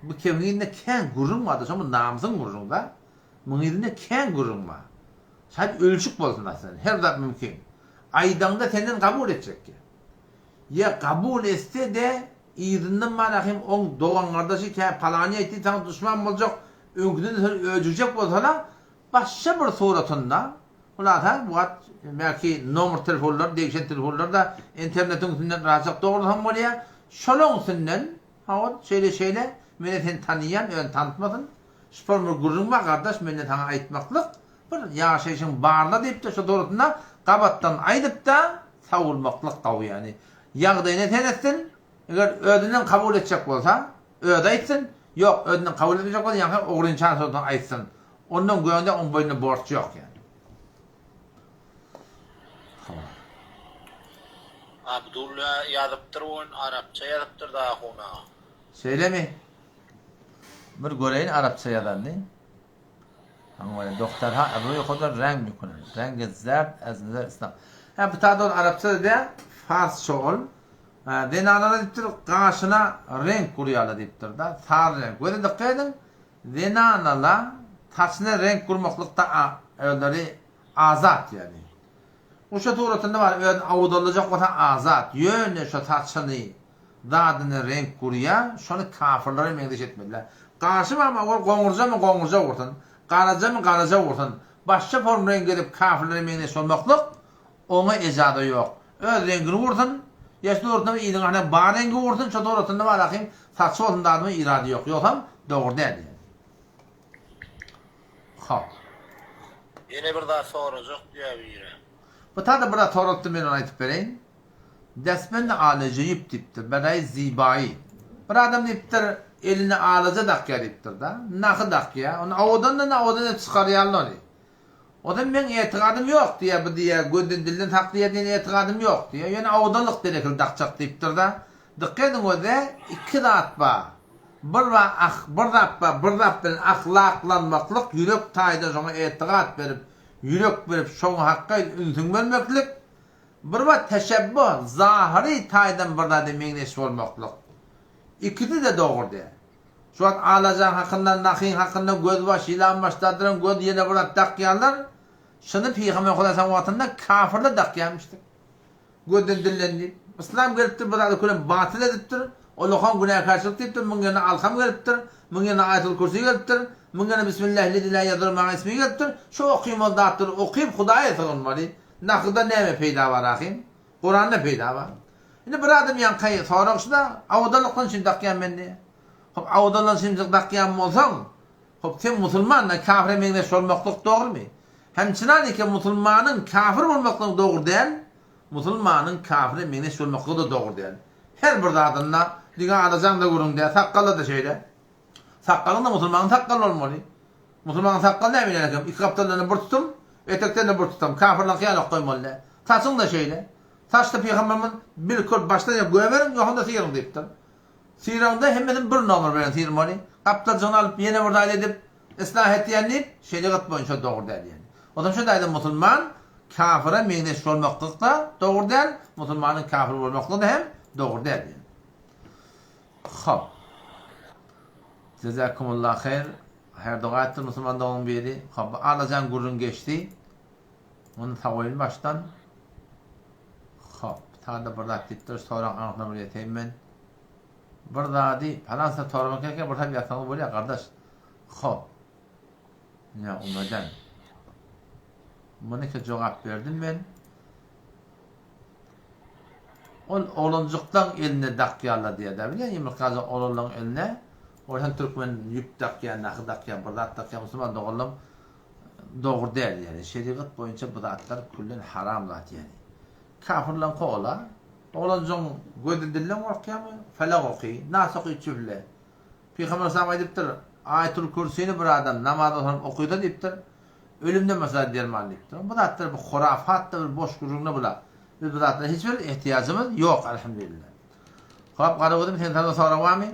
bu kebiň yzynda kän gürrüň bar-da, şo bu namysyň gürrüňi-da. Muň yzynda kän gürrüň bar. Şaýat ölçük bolsun aslynda, her zat mümkin. Aýdaňda senden kabul etjek. Ýa kabul etse-de, yzyndan bar ahim oň dogan-gardaşy kä palany aýtdy, saňa duşman boljak, Öňküden seni öjügjek bolsala başga bir suratynda hulasa bu wagt belki nomer telefonlar degişen telefonlar da internetiň üstünden raçak dogrulasam bolýa şolaň üstünden hawa şeýle şeýle menä seni tanyýan özüni tanytmasyn şpor bir gürrüň bar gardaş menden saňa aýtmaklyk bir ýaşaýşyň barla diýipde şo dogrusynda gabatdan aýdypda sawulmaklyk gawy ýany ýagdaýyna seretsin eger özünden kabul etjek bolsa. Özi aýtsyn, ýok, özünden kabul etmejek bolsa, ýaňky ogryny çagyrsyn, aýtsyn. Ondan göýände oň boýnunda borç ýok ýani. Hawa. Abdulla ýazypdyr ony arapça ýazypdyr Dahun aga. Şeýlemi? Bir göreýin arapça ýazanyny. Hawa, doktor ha Abu Hodar reng mikunan. Reng zerd az nazar islam. Ha bu taýda ol arapça däl, farsça ol. Zenanlara diýipdir, gaşyna reňk gurýarlar diýipdir-de, sary reňk. Göze dykgat ediň, zenanala saçyna reňk gurmaklykda özleri azat ýagny. Uşa suratynda bar, özüni awdalajak bolsa azat, ýöne şo saçyny, zadyny reňk gurýar, şony kafyrlara meňzeş etmeliler. Gaşy barmy ol goňurjamy goňurja gursun, garajamy garaja gursun, başga form reňk edip kafyrlara meňzeş bolmaklyk Oňa ejaza ýok. Öz reňkini ursun, ýa şu suratynda yzyň ahyrynda bar reňki ursun, şo suratynda bar ahym saçy bolsun zadymy irady ýok. Ýogsam dogry däl diýen. Hop. Ýene bir zat sorajak diýýär biri. Bu tada bir zat soralypdyr men ony aýtyp bereýin. Destbend alaja ýüp diýipdir. Beraý zibaýy. Bir adam diýipdir eline alaja dakýar diýipdir-da. Nahy dakýar. Ony owadandan owadan edip çykarýarlar ony. Ozal meň etigadym ýok diýýär, bu diýýär, gözden dilden saklaýar diýen etigadym ýok diýýär. Ýöne awdalyk derekli dakjak diýipdir-de. Dykgat ediň özä iki zat bar. Bir bar ah bir zat bar, bir zat bilen ahlaklanmaklyk, ýürek taýdan şoňa etigat berip, ýürek berip şoňa hakga ünsüň bermeklik. Bir bar teşebbuh, zahyry taýdan bir zada meňzeş bolmaklyk. Ikisi-de dogry däl. Şu wagt Alajaň hakynda, Nahyň hakynda gözbaş, ýylanbaş dadyran göz ýene bir zat dakýarlar. Şuny Pygamber Hudaýsaň wagtynda kafyrlar dakýarmyşdyr. Gözden dilden diýip. Yslam gelipdir bu zady külem batyl edipdir. Olakan günäkärçilik diýipdir. Muň ýerine alham gelipdir. Muň ýerine Aýatul Kürsi gelipdir. Muň ýerine Bismillahillezi la ýadurru ma'a ismihi gelipdir. Şu okymaly zatlary okyp Hudaýa sygynmaly. Nahydan näme peýda bar ahym? Kuranda peýda bar. Indi bir adam ýaňky sorag şuda, awdalykdan üçin dakýan men diýýär. Hop, awdalykdan üçin dakýan bolsaň, hop, sen musulman, kafire meňzeş bolmaklyk dogrumy? Hem çynaniki musulmanyň kafir bolmaklygy dogry däl, musulmanyň kafire meňzeş bolmaklygy-da dogry däl. Her bir zadynda, diňe alajaň-da gürrüň däl, sakgalda-da şeýle. Sakgalyň-da musulmanyň sakgaly bolmaly. Musulmanyň sakgaly näme bilen eken? Iki gapdaldan-da bir tutum, etekden-de bir tutam. Kafirleňki ýaly goýmaly däl. Saçyň-da şeýle. Saçda pygamberimiz bilkul başdan ýa göberiň, ýogsam-da syryň diýipdir. Syraňda hemmesini bir nomer bilen syrmaly. Gapdaljygyny alyp ýene bir zat edip, yslah etýän diýip, şerigat boýunça dogry däl diýen. Onsoň şu taýda musulman kafyra meňzeş bolmaklyk-da dogry däl, musulmanyň kafir bolmaklygy-da hem dogry däl diýen. Hop. Jezakumullah haýr. Haýyr doga etsin musulman doganyň biri. Hop, bu Allajan gürrüň geçdi. Muny sawaýyn başdan. Hop, sada bir zat diýipdir, soraň aňyrsyna bir ýeteýin men. Bir zady, palan size soramak gerek, bir zat ýazsaňyz bolýar, gardaş. Hop. Ýa umeden. Muny jogap berdim men. Ol oglanjyklaň eline dakýarlar diýýär-dä bilýäň ýumurtgaja oglanlaň eline ol hem türkmen ýüp dakýar nahy dakýar bir zat dakýar musulman doganlam dogry däl ýani şerigat boýunça bu zatlar küllen haram zat ýani kafirlaňky ola oglanjygyň gözi dilden gorkýarmy felak oky nas oky çüfle Pygamber aleyhissalam aýdypdyr Aýatul Kürsini bir adam namazdan soň okysa diýipdir Ölümden başga derman diýipdir. Bu zatlar bir hurafatda bir boş gürrüňler bular. Biz bu zatlara hiç bir ihtiýajymyz ýok elhamdülillah. Hop Garagözüm sen sana sorag barmy?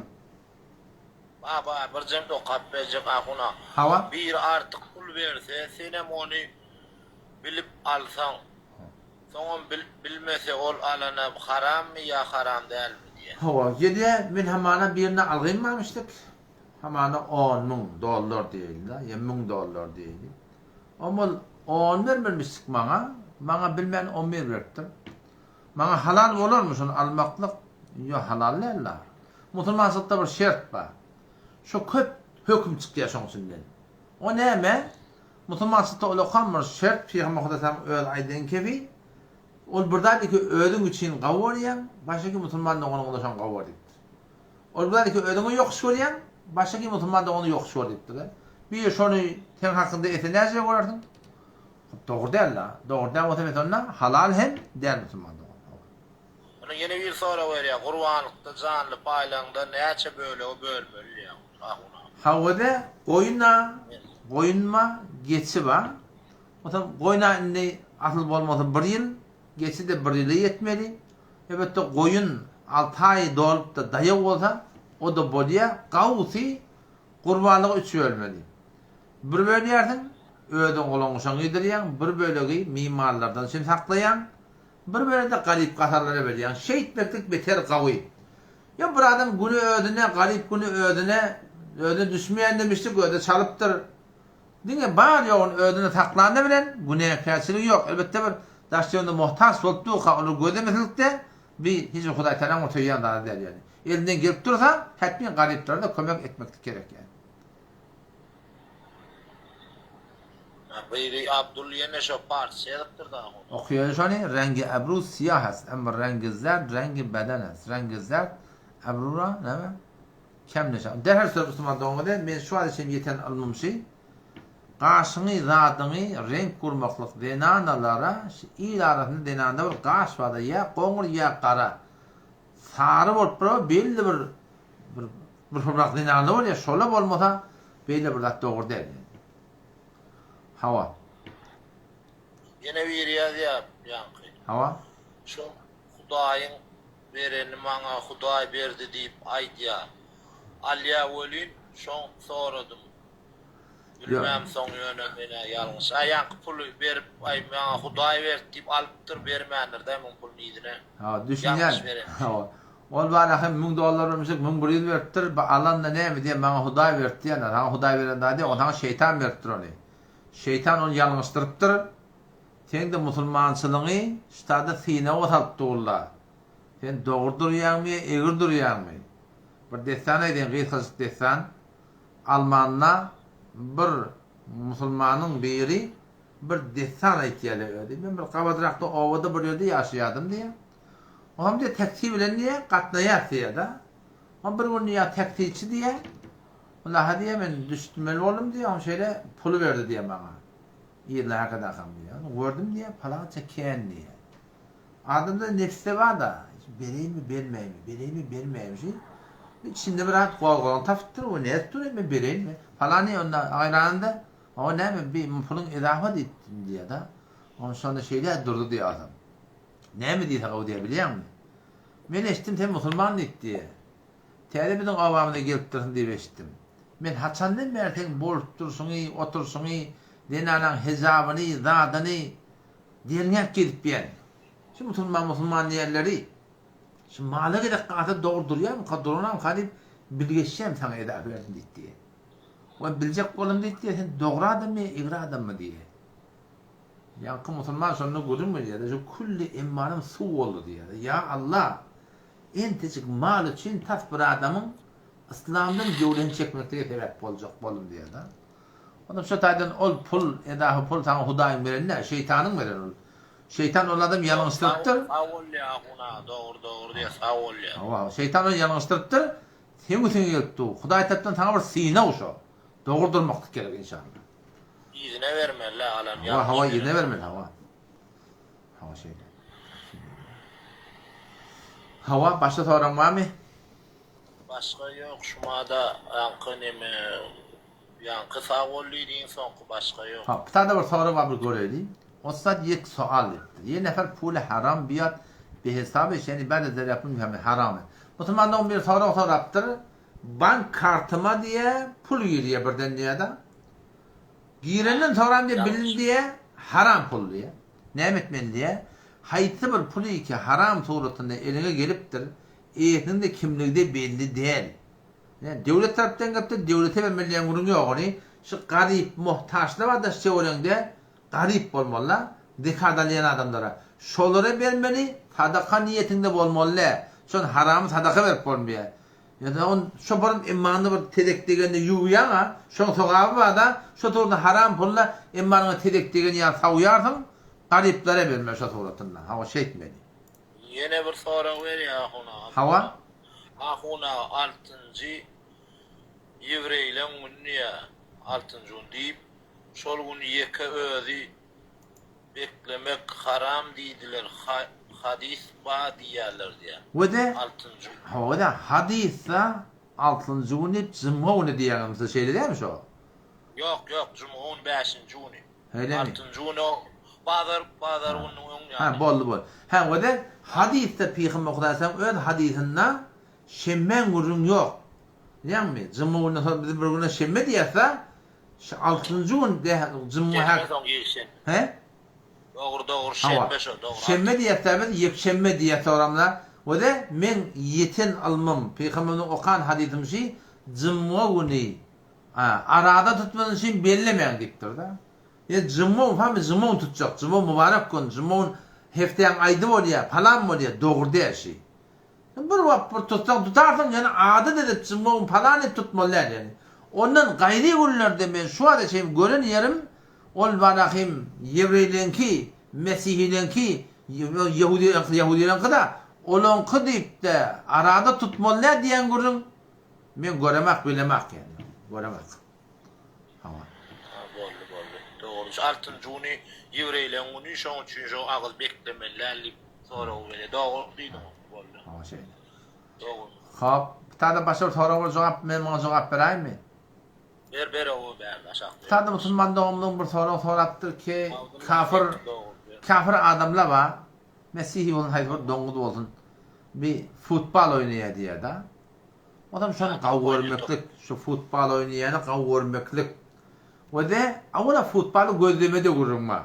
Baba birjem okap berjek ahuna. Hawa. Biri artyk pul berse senem ony bilip alsaň. Soňam bilmese ol alana harammy ýa haram dälmi diýen. Hawa gelýä men hamana birine algym barmyşdyk. Hamana 10 müň dollar diýeýli-de, ýa 1000 dollar diýeýli. Omal on bermelmişdik maňa, maňa bilmän on bir beripdir. Maňa halal bolarmy şony almaklyk? Ýok, halal däl-la. Musulmançylykda bir şert bar. Şo köp höküm çykýar şoň içinden. O näme? Musulmançylykda ulakan bir şert, Pygamber Hudaýtagalaň özi aýdan kebi, ol bir zat iki özüň üçin gawy görýäň, başga musulman doganyňa-da şony gawy gör diýipdir. Ol bir zat özüňe ýokuş görýäň, başga kim musulman doganyny ýokuş gör diýipdir. Bir şony seň hakyňda etse näçe görersiň? Dogry däl-la. Dogry däl bolsa mes onda halal hem däl musulman dogan. Onda ýene bir sorag berýär, gurbanlykda janly paýlaňda näçe bölege bölmeli diýýär ahun aga. Hawa-da, goýun-a, goýunma, geçi bar. Onsoň goýun-a indi asyl bolmasa bir ýyl, geçi-de bir ýyla ýetmeli. Elbetde goýun alty aý dolup-da daýaw bolsa, o-da bolýar. Gawusy gurbanlyga üç bölmeli. Bir bölýärsiň, özüň oglan-uşagyňy iýdirýäň, bir bölegi mimarlardan üçin saklaýaň, Bir bölede garyp-gasarlara berýäň. Şeýtmeklik beter gawy. Ýa bir adam güni özüne, garyp güni özüne, özüne düşmeýän demişdik, özi çalypdyr. Diňe bar-ýoguny özüne saklanda bilen günäkärçiligi ýok. Elbetde bir daş-töwereginde muhtaç bolup durka olar gözlemeselikde bi hiç bir Hudaý Tagalaň bir söýýän zady däl ýaly. Elinden gelip dursa, hätmin garyplara-da kömek etmeklik gerek ýaly. Biri Abdul ýene şo parsça ýazypdyr da ony. Okaýaly şony, Rengi ebru siýah est, emma rengi zerd rengi beden est. Rengi zerd ebru ra näme? Kem neşe. Derhal söz musulman doganlar, men şu wagta çenli ýeten ylmym şi, gaşyňy zadyňy reňk gurmaklyk zenanalara şi il arasynda zenanda bir gaş barda ýa goňur ýa gara sary bolup bir belli bir bir Bir hurrak zenanly bolýar, şola bolmasa beýle bir zat dogry däl. Hawa. Ýene biri ýazýar ýaňky. Hawa. Şo Hudaýyň bereni maňa Hudaý berdi diýip aýdýar. Alýa welin şoň soradym. Bilmämsoň ýöne menä ýalňyş. A ýaňky puly berip aý maňa Hudaý berdi diýip alypdyr bermändirdä muň puluny yzyna. Hawa düşünýän. Hawa. Ol bana hem 1000 dollar bermişik 1100 beripdir. Ba alanda näme diýen maňa Hudaý berdi diýen. Saňa Hudaý beren zady ýok. Saňa şeýtan beripdir ony. Şeýtan ony ýalňyşdyrypdyr. Seň-de musulmançylygyňy ştada synaga salyp durlar. Sen dogry durýaňmy ýa egri durýaňmy? Bir dessan aýdaýyn gysgajyk dessan. Almanda bir musulmanyň biri bir dessan aýtýar özi. Men bir gabadrakda obada bir ýerde ýaşaýardym diýýär. Oňam diýýär taksi bilen diýýär gatnaýas diýýär-de. Oňam bir gün diýýär taksiçi diýýär. Ulaha diýýär men düşmeli boldum diýýär. Oňam şeýle puly berdi diýýär maňa. Yzyna hakydakam diýýär. Ony gördüm diýýär palança kän diýýär. Adamda nebsde bar-da, bereýinmi, bermäýinmi, bereýinmi, bermäýinmi şi içinde bir zat gozgalaň tapypdyr, o nädip dur, men bereýinmi? Palany onda aýranynda, o näme, bi puluň ezafa diýipdim diýýär-de. Onda şonda şeýle durdy diýýär adam. Näme diýse gowy diýýär, bilýäňmi? Men eşitdim sen musulman diýip diýýär. Täze biziň obamyza gelipdirsiň diýip eşitdim. Men haçandan bäri seň bolup durşuňy, oturyşyňy, zenanaň hejabyny, zadyny, Derňäp gezip ýän. Şu musulman musulman diýenleri şu mala gerek galsa dogry durýarmyka duranamyka diýip bilgeşýän saňa eda berdim diýip diýe. We biljek boldum diýip diýe sen dogry adammy ýa egri adammy diýe. Ýaňky musulman şonda gürrüň berýär şu külli emmanym suw boldy diýýär. Ýa Allah entejik mal üçin tas bir adamyň yslamdan göwresini çekmeklige sebäp boljak boldum diýýär. Onam şo taýdan ol pul, edahy pul saňa Hudaýyň bereni däl, şeýtanyň bereni ol. Şeýtan ol adamy ýalňyşdyrypdyr. Sag bolýa ahun aga, dogry dogry diýýä, sag bolýa. Hawa, şeýtan ony ýalňyşdyrypdyr, seň üstüňe gelip dur. Hudaý tarapdan saňa bir synag şo. Dogry durmaklyk gerek inşallah. Yzyna bermeli alan ýalňyş. Hawa, hawa, yzyna bermeli, hawa. Hawa şeýle. Hawa, başga soraň barmy? Başga ýok, şumada aňky neme Ýaňky sag bol diýdiň soňky başga ýok. Hop, sada bir sorag bar bir göreli. Ussat ýek soal diýipdir. Ýe nefer puli haram biýat be hesabeş ýani bada zerýapun mifehme haramy. Musulman dogan bir sorag sorapdyr. Bank kartyma diýe pul girýä birden diýä-da. Girenden soram diýe bildim diýe haram pul diýe. Näme etmeli diýe. Haýsy bir puly ki haram suratynda eliňe gelipdir, eýesiniň-de kimligide belli däl. Ýa döwlet tarapdan gelipdir, döwlete bermeli diýen gürrüň ýok ony. Şu garyp, muhtaçlar bar daş töweregiňde, garyp bolmaly-da, zekat alýan adamlara. Şolara bermeli, sadaka niýetiňde bolmaly däl. Şony haramy sadaka berip bolmaýar. Ýa-da ony şo bir emmanyny bir tezek degende ýuwýaň-a, şoň sogaby bar-da, şo suratda haram puluna emmanyňa tezek degen ýaly sawýarsyň, garyplara bermeli şo suratynda. Hawa, şeýtmeli. Ýene bir sorag berýär ahun aga. Hawa. Ahun aga altynjy ýewreýleň güni diýýär, altynjy gün diýip, şol gün ýeke özi beklemek haram diýdiler. Hadys ba diýýärler diýýär. We-de Altynjy gün. Hawa-da, hadysda altynjy gün diýip jumga güni diýýäňiz, mysal şeýle dälmi şo? Ýok, ýok, jumga güni bäşinji güni. Şeýlemi? Altynjy güni o bazar, bazar gününiň öň Hä, ýany. boldy, boldy. Hä, we-de hadysda Pygamber Hudaýa öz hadysynda şenbäň gürrüň ýok. Bilýäňmi? Jumga günden soň biz bir güne şenbe diýýäs-de, şu altynjy gün de jumga Şenbe hä. soň ýekşenbe. Hä? Dogry dogry Hawa. şenbe şo dogry Şenbe diýýäs-dä biz, ýekşenbe diýýäs dogramyza. We-de meň ýeten ylmym, Pygamberimiziň okan hadysym şi, jumga güni Arada tutmadyň üçin bellemäň diýipdir-de. Ýa juma gün hamy juma gün tutjak, juma mübarek gün, juma gün hepdäň aýdy bolýa, palan bolýa, dogry däl şi. Bir wagt bir tutsaň tutarsyň, ýöne adat edip juma gün palan diýip tutmaly däl ýöne. Ondan gaýry günlerde men şu wagta çenli gören ýerim ol barahym ýewreýleňki, mesihileňki, ýehudi ýehudileňki-da, olaňky diýip-de arada tutmaly däl diýen gürrüň Men göremak bilemak ýani. Göremak. Hawa. Ha boldy boldy. Dogry. Şu altynjy güni ýewreýleň güni şoň üçin şo agyz beklemeli däl diýip sorag berýär. Dogry diýdiň onda boldy. Hawa şeýle. Dogry. Hop. Bu taýda başga bir sorag bar jogap men muňa jogap beräými? Ber ber owo bärde aşakda. Bu taýda musulman doganymyzyň bir sorag sorapdyr ki kafir kafir adamlar bar. Mesihi bolsun haýsy bir doňuz bolsun bir futbal oýnaýar diýýär-de. Onam şony gawy görmeklik, şu futbal oýnaýany gawy görmeklik. We-de, awala futbaly gözlemede gürrüň bar.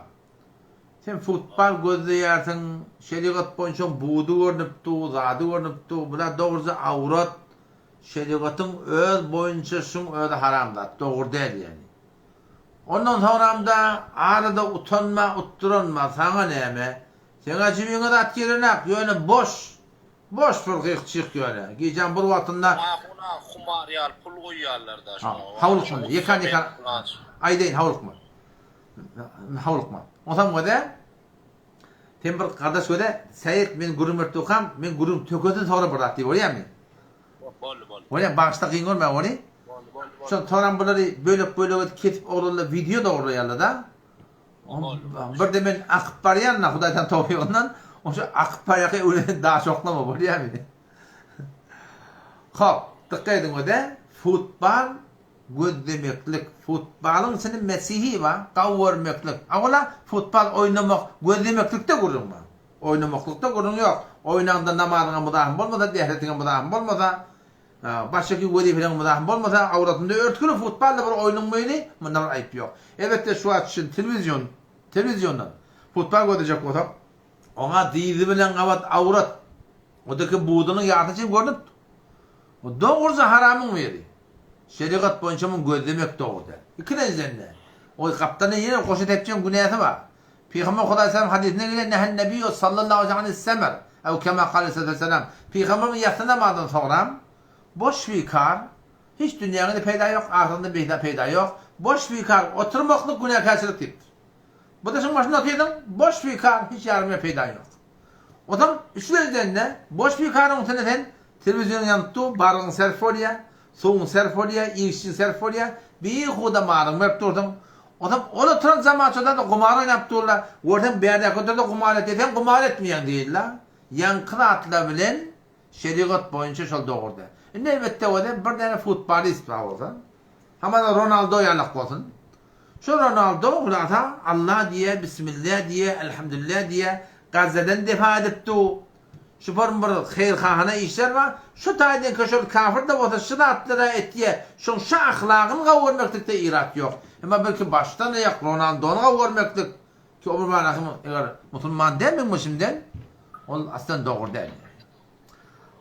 Sen futbal gözleýärsiň, şerigat boýunça budy görnüp dur, zady görnüp dur, bular dogruja awrat, şerigatyň öz boýunça şuň özi haram zat, dogry däl ýagny. Ondan soňramda arada utanma, utduranma, saňa näme? Seňä jübiňe zat gerenak, ýöne boş, Boş bir gyk-çyk ýöne. Gijäň bir wagtynda. Ahuna humar ýaly pul goýýarlar-da şoňa. Howlukma, ýekan-ýekan aýdaýyn, howlukma. Howlukma. Onsoň göze, sen bir gardaş göze, Säýet men gürrüň berip durkam, men gürrüň tökesin soňra bir zat diý, bolýarmy? Boldy, boldy. Bolýar, bagyşla kyn görme ony. Boldy, boldy, boldy. Şol soňram bulary bölek-bölek edip kesip oglanlar wideo dogurlaýarlar-da. Birde men akyp barýan-da Hudaýdan towfygyndan, oşo akyp barýarka öwreden daş oklama bolýarmy? Hop, dykgat ediň öde, futbal gözlemeklik, futbalyň içinde mesihi bar, gawy görmeklik. Awala futbal oýnamak, gözlemeklikde gürrüň bar. Oýnamaklykda gürrüň ýok. Oýnaňda namazyňa muzahym bolmasa, dähretiňe muzahym bolmasa, Başdaky wezipeleriň muzahym bolmasa, awratynda örtgüli futbalda bir oýnuň meýli, munda bir aýyp ýok. Elbetde şu wagt üçin telewizion, telewiziondan futbal gözlejek bolsak, oňa dyzy bilen gabat awrat, odaki budunyň ýarsyna çenli görnüp dur. Bu dogruja haramyň biri. Şerigat boýunça muny gözlemek dogry däl. Ikilenjiden-de, o gapdalda ýene goşa tepjegiň günäsi bar. Pygamber Hudaý salam hadysynda gelýär, Nehen Nebiýu sallallahu aleýhi anis semer, ew kema kale sallallahu aleýhi weselam, Pygamberimiz ýassy namazyndan soňram, boş bikar, hiç dünýäňde peýda ýok, ahyretde beýda peýda ýok, boş bikar oturmaklyk günäkärçilik diýipdir. Bu daşyň başynda otyrsyň, boş bikar, hiç ýarymyňa peýdaň ýok. Otam üçlenjiden-de, boş bikaryň üstünde sen Telewizionyň ýanyp dur, barygyň serf bolýa, suwuň serf bolýa, iýgiçiň serf bolýa, bihuda malyňy berip dursuň. Onsoň ol oturan jamaatçylar-da gumar oýnap durlar. Görseň bärdäki otursa gumar etýär, sen gumar etmeýäň diýirler. Ýaňky zatlar bilen şerigat boýunça şol dogry däl. Indi elbetde bolsa bir däne futbolist bar bolsa, hamana Ronaldo ýalak bolsun. Şu Ronaldo hulasa Allah diýýär, Bismillah diýýär, Elhamdülillah diýýär, Gazzadan defa edip dur. Şu form bir haýyrhahana işler bar. Şu taýdan köşel kafir-de bolsa şu zatlara etýä. Şoň şu ahlagyny gawy görmeklikde irat ýok. Emma belki başdan aýak Ronaldony gawy görmeklik ki o bir manasy eger musulman däl meň başymdan ol aslan dogry däl.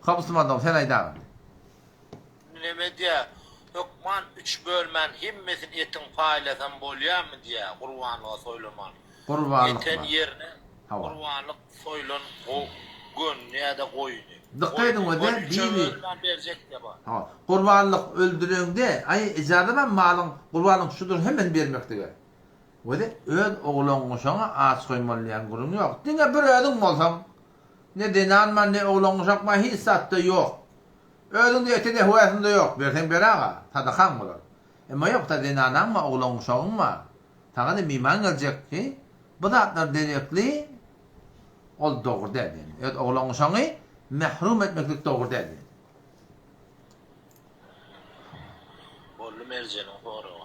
Hop musulman dogan sen aýdagyn. Neme diýä, hökman üç bölmän hemmesini etiň paýlasam bolýamy diýä gurbanlyga soýlaman. Gurbanlyk Ýeten ýerine gurbanlyk Soýlan gönüni ýa-da goýuny. Dykgat ediň we-de biri. Hawa. Gurbanlyk öldüreňde, aý, ijaza bar malyň gurbanlyk şudur hemmesini bermeklige. We-de öz oglan-uşagyňa aç goýmaly diýen gürrüň ýok. Diňe bir özüň bolsaň, ne zenan bar, ne oglan-uşak bar, hiç zat-da ýok. Özüňde ete-de höwäsiň-de ýok. Berseň ber aga, sadakaň bolar. Emma ýok-da zenanaň bar, oglan-uşagyň bar. Saňa-da myman geljek, hi? Bu zatlar derekli. Ol dogry däl ýani. Öz oglan uşagyňy mährum etmeklik dogry däl ýani. Boldy Merjeniň soragy.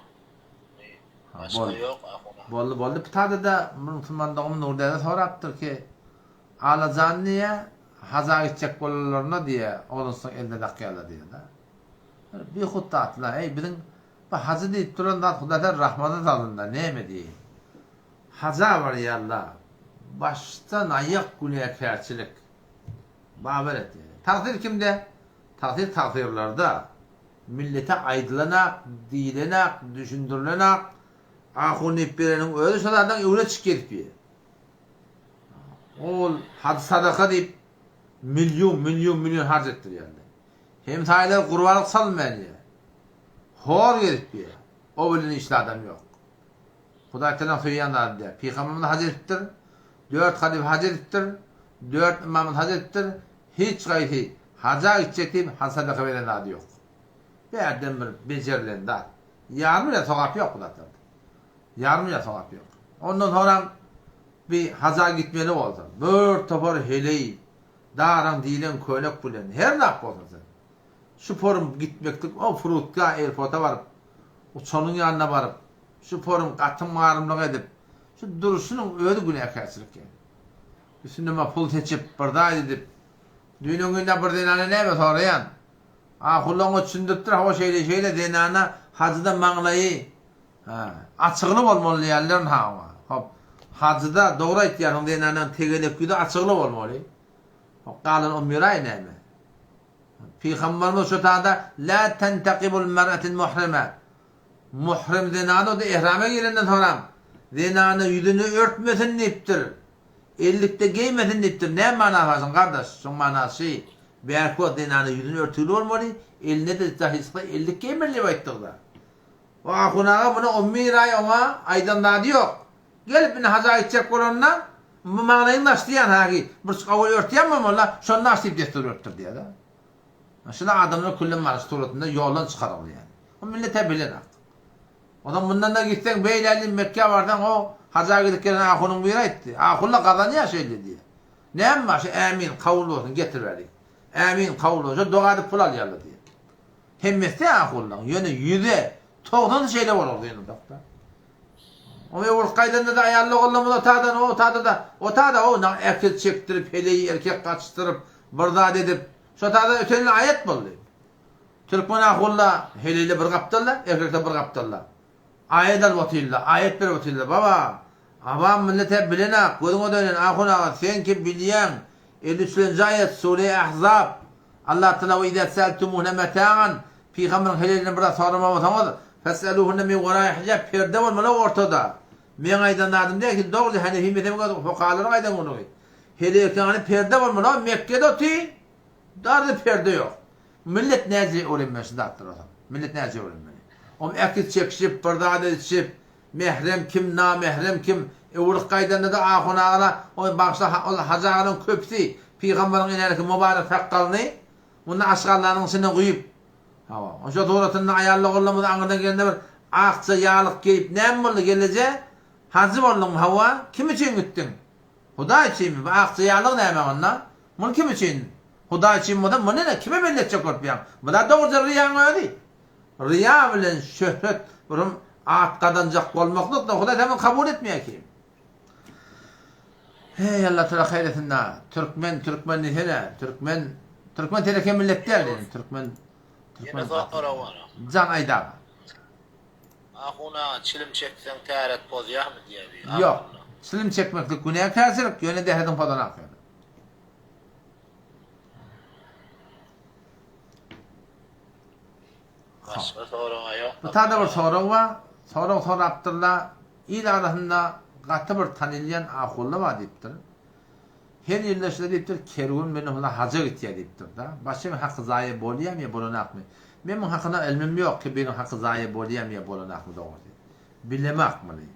Başga ýok ahun. Boldy boldy. Pitada-da bir musulman doganym Nury däde sorapdyr ki, Alajan diýýä, haja gitjek bolanlarynda diýýä, oglansyň eline dakýarlar diýýä-de. Bihut zatlar, eý biziň bu hajy diýip duran zat Hudaýdan rahmata salynda, näme diýeýin. Haja barýarlar, başdan aýak günäkärçilik. Bawer et ýaly. Tagsyr kimde? Tagsyr tagsyrlarda. Millete aýdylanak, diýilenak, düşündirilenak, ahun diýip bereniň özi şo zadyň öwre çyk gezip ýör. Ol hajy sadaka diýip million, million, million harç etdirýärler. Hemsaýalar gurbanlyk salmaýan ýer. Hor gezip ýör. O bilen işli adam ýok. Hudaý Tagalaň söýýän zady däl. Pygamberimiz haj edipdir. Dört halyfa haj edipdir. Dört ymamyz haj edipdir. Hiç haýsy haja gitjek diýip haj sadaka beren zady ýok. Bärden bir bejerilen zat. Ýarym bile sogap ýok bu zatlarda. Ýarym bile sogap ýok. Ondan soňram bir haja gitmeli bolsa, bir topar heleý, daraň diýlen könek bilen her zat bolsun sen. Şu forum gitmeklik o Frutka airporta baryp, uçanyň ýanyna baryp, şu forum gatym-garymlyk edip, şu durşunyň özi günäkärçilik ýaly. Üstüne pul seçip, bir zat edip, düýn-öňňin-de bir zenana näme soraýan? Ahulla oňa düşündiripdir, hawa şeýle-şeýle zenana hajyda maňlaýy, hä, açygly bolmaly diýýärler ha oňa. Hop, hajyda dogry aýtýarsyň zenanaň tegelek ýüzi açygly bolmaly. Hop, galan on bir aý näme? Pygamberimiz şu tada La tentakibul mer'atil muhrime. Muhrim zenany o-da ehrama girenden soňram zenana ýüzüni örtmesin diýipdir. Ellikde geýmesin diýipdir. Näme manasy bar şuň gardaş? Şuň manasy şy, bärki wagt zenana ýüzüni örtügli bolmaly, eline-de dahy çyksa ellik geýmeli diýip aýtdygyda. O ahun aga muny on bir aý oňa aýdan zady ýok. Gelip indi haja gitjek bolanda, bu magnaýyňy aç diýýän hagi, bir owal örtýän bolmaly-da, şonda aç diýip destur beripdir diýýär-de. Şular adamlar külli marş suratynda ýoldan çykarylýar. Bu millet-ä bilenak. Onsoň mundan-da gitseň beýle diýip Mekgä barsaň o haja gidip gelen ahunyň biri aýtdy. Ahulla gazanýar şeýle diýýär. Näme bar şu ämin kabul bolsun getir bärik. Ämin kabul bolsun şo doga edip pul alýarlar diýýär. Hemmesi däl ahullaň ýöne ýüze togsany şeýle bolar gynansak-da. O öwrüp gaýdanda-da aýally ogullarymyz otadan o otada-da otada o äkit çekdirip heleýi erkek gaçdyryp bir zat edip şo tada öten ýyl aýat boldy. Türkmen ahulla heleýler bir gapdalda, erkekler bir gapdalda. Aýat alyp otyrlar, aýat berip otyrlar. Baba, awam millet-ä bilenak, gözüňe dönen, ahun aga, sen ki bilýäň, 53-lenji aýat, Sure-i Ahzab, Allah Tagala we izâ seeltumuhunne metâ'an, Pygamberiň heleýlerinden bir zat soramasaňyz, fes'elûhunne min werâi hijâb, perde bolmaly ortada. Meň aýdan zadym däl, siz dogry Hanefi mezhebiň öz fukahalaryň aýdan gürrüňi. Heleýkany perde bolmaly, Mekgede otyr, darda perde ýok. Millet näce öwrenmeli şu zatlary ozal? Millet näce öwrenmeli? Om äkit çekişip, bir zat edişip, mährem kim, namährem kim, öwrük gaýdanda-da ahun agala, oý bagyşla ol hajy agalaň köpüsi pygamberiň enäniki mübarek sakgalyny munda aşgallanyň içine guýup, hawa, oşa suratynda aýally ogullarymyz aňyrdan gelende bir akja ýaglyk geýip, näme boldy gelneje, hajy bolduňmy, hawa, kim üçin gitdiň? Hudaý üçinmi? Bu akja ýaglyk näme onda? Muny kim üçin? Hudaý üçin bolsa muny ine kime belli etjek bolup ýaň? Bu-da dogruja ryýaň özi. Ryýa bilen şöhret, bir at gazanjak bolmaklyk-da Hudaý sen muny kabul etmeýär ki. Heý Allah Taala haýyr etsin-dä. Türkmen, türkmen diýsene. Türkmen, türkmen teleke millet däl diýen. Türkmen, türkmen. Ýene sorag bar. Jan aýt aga. Ahun aga çilim çekseň täret pozýarmy diýýär bir. Ýok. Çilim çekmeklik günäkärçilik, ýöne dähediň pozanak ýöne. Başga soraga ýok. Bu tada bir sorag bar. Sorag sorapdyrlar. Il arasynda gaty bir tanylýan ahulla bar diýipdir. Her ýylda şular diýipdir, kerwen bilen hula haja gitýär diýipdir-da. Başyň haky zaýa bolýarmy ýa bolanakmy? Men muň hakyna ylmym ýok ki biriň haky zaýa bolýarmy ýa bolanakmy dogrusy. Bilemak muny.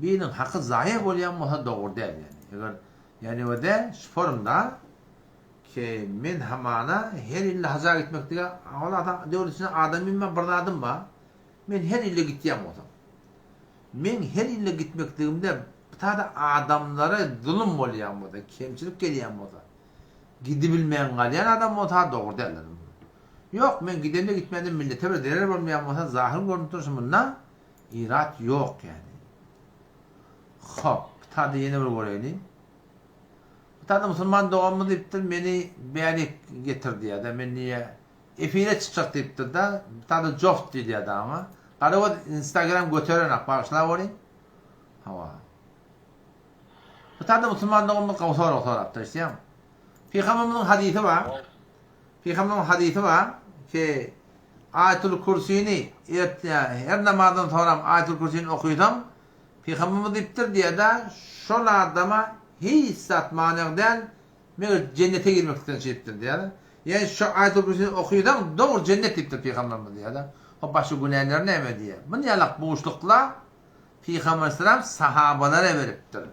Biriniň haky zaýa bolýan bolsa dogry däl ýani. Eger Ýani öde şu forumda ki men hamana her ýylda haja gitmek diýen ol adam döwlet içinde adamym bar bir zadym bar. Men her ýylda gitýän bolsam. Men her ýylda gitmekligimde. Bu taýda adamlara zulum bolýan bolsa, kemçilik gelýän bolsa, gidibilmän galýan adam bolsa dogry däldir. Ýok, men gidemde gitmände millete bir zerer bolmaýan bolsa, zahyr görnüp durşy munda irat ýok ýani. Hop, bu taýda ýene bir göreýli. Bu taýda musulman doganymyz diýipdir, meni bärik getir diýýär-de, men diýýär, efire çykjak diýipdir-de, bu taýda joft diýilýär-de oňa. Garagöz Instagram göterenak, bagyşlaweriň. Hawa. Bu taýda musulman doganymyz gowy sorag sorapdyr, eşidýäňmi? Pygamberimiziň hadysy bar. Pygamberimiziň hadysy bar ki, Aýatul Kürsini her namazdan soňram Aýatul Kürsini okysaň, Pygamberimiz diýipdir diýýär-de, şol adama hiç zat manyg däl, meger jennete girmeklikden çykypdyr diýýär. Ýagny şu Aýatul Kürsini okysaň, dogry jennet diýipdir Pygamberimiz diýýär-de. Hop başga günäleri näme diýýär. Muny ýalak buşlukla Pygamber salam sahabalara beripdir.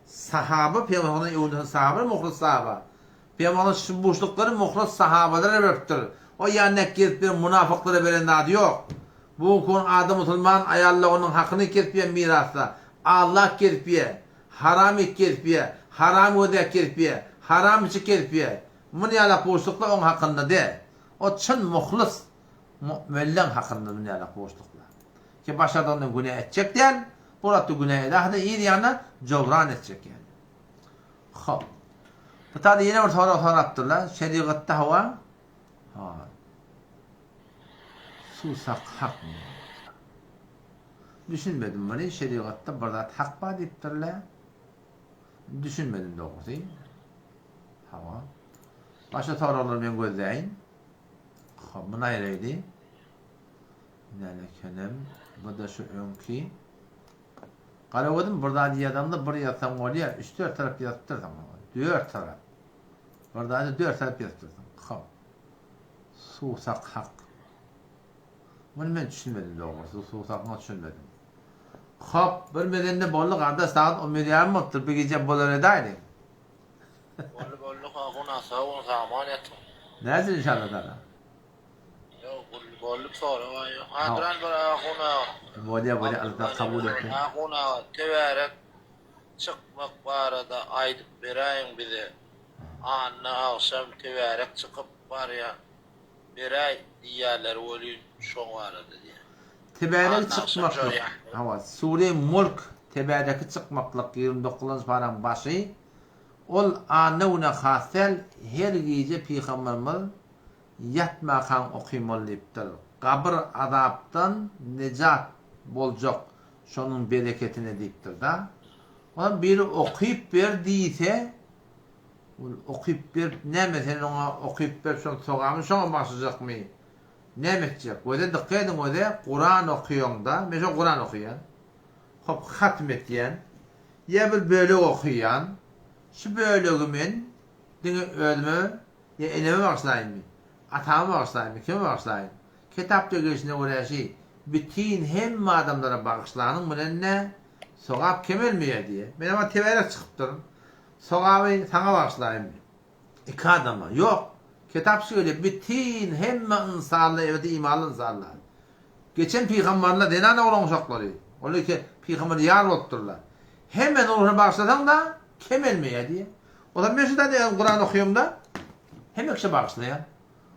Sahaba Pygamberimiziň öwünde sahaba muhlis sahaba. Pygamberimiz şu buşluklary muhlis sahabalara beripdir. O ýandak gezip ýören munafyklara beren zady ýok. Bu gün ady musulman aýallar onuň hakyny kesip ýör mirasda. Allak gezip ýör. Haram et gezip ýör. Haram gözläp gezip ýör. Haram içip gezip ýör. Muny ýalak buşluklar oň hakynda däl. O çyn muhlis mu'minleň hakynda muny ýalak buşluklar. Ki başardygyndan günä etjek däl, bu zatda günä edähde yz ýanyna jobran etjek ýaly. Hop. Bu taýda ýene bir sorag sorapdyrlar. Şerigatda hawa. Ha. Susak hakmy? Düşünmedim muny. Şerigatda bir zat hak bar diýipdirler. Düşünmedim dogrusy. Hawa. Başga soraglary men gözläýin. Hop, muny aýraýly. Näme ekenem? Bu-da şu öňki. Garagözüm bir zady ýazanda bir ýazsaň bolýar, üç-dört tarap ýazypdyrsyň. Dört tarap. Bir zady dört tarap ýazypdyrsyň. Hop. Susak hak. Muny men düşünmedim dogrusy, susakyňa düşünmedim. Hop, bir mezende boldy gardaş, sagat on bir ýarym bolupdyr, bir gije bolar edäýliň. Boldy boldy ha guna sag boluň saman ýatyň. Näçe inşallah taala. Ýok boldy sorag ýok. Ha duran bir ahun aga. Bolýa bolýa Allah kabul etsin. Ahun aga tebärek çykmak barada aýdyp beräýiň bize. Anna agşam tebärek çykyp barýa beräý diýýäler welin şoň barada diýýä. Tebärek çykmaklyk hawa sure mulk tebäreki çykmaklyk 29-njy paraň başy Ol anna güne has däl, her gije pygamberimiz ýatmakaň okymaly diýipdir. Gabyr azapdan nejat boljak şonuň bereketine diýipdir-da. Onam biri okyp ber diýse, ol okyp berip näme sen oňa okyp berip şoň sogabyny şoňa bagşlajakmy? Näme etjek? Göze dykgat ediň göze Kuran okaýaňda, men şo Kuran okaýan. Hop hatm etýän. Ýa bir bölek okaýan. Şu bölegi men diňe özüme ýa eneme bagyşlaýynmy? Atama bagyşlaýynmy? Kime bagyşlaýyn? Kitapda gelşine görä şi bütin hemme adamlara bagyşlanyň bilen-de sogap kemelmeýär diýýär. Menem a tebärek çykypdyryn. Sogaby saňa bagyşlaýynmy? Iki adama. Ýok. Kitap şu gelýär, bütin hemme ynsanlar ebedi imanly ynsanlar. Geçen pygambarlar zenan oglan uşaklary. Olar iki pygamber ýar bolupdyrlar. Hemmesini ruhuny bagyşlasaň-da, kemelmeýär diýýär. O zaman men şu taýda özüm Kuran okaýamda, hemme kişä bagyşlaýan.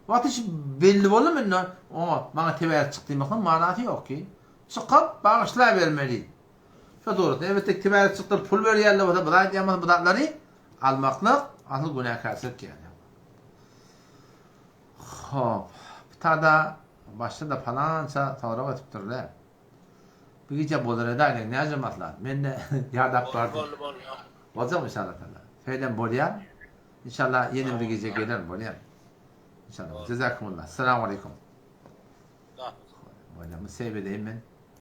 Wagt hiç belli boldumy indi oňa maňa tebärek çyk diýmekligiň manasy ýok ki. Çykyp bagyşlabermeli. Şo suratda elbetde tebärek çykdyryp pul berýärler bolsa, bir zat edýän bolsa bu zatlary almaklyk asyl günäkärçilik ýaly. Hop, bu tada başda-da palança sorag etipdirler. Bu gije bolar edäýliň, näce maslahat? Men-de ýadap bardym. Boldy, boldy. Boljakmy inşallah taala. Şeýdem bolýar. Inşallah ýene bir gije gelerin, bolýar. Inşallah. Jazakumullah. Assalamu aleýkum. Bolýar. Muny save edeýin men.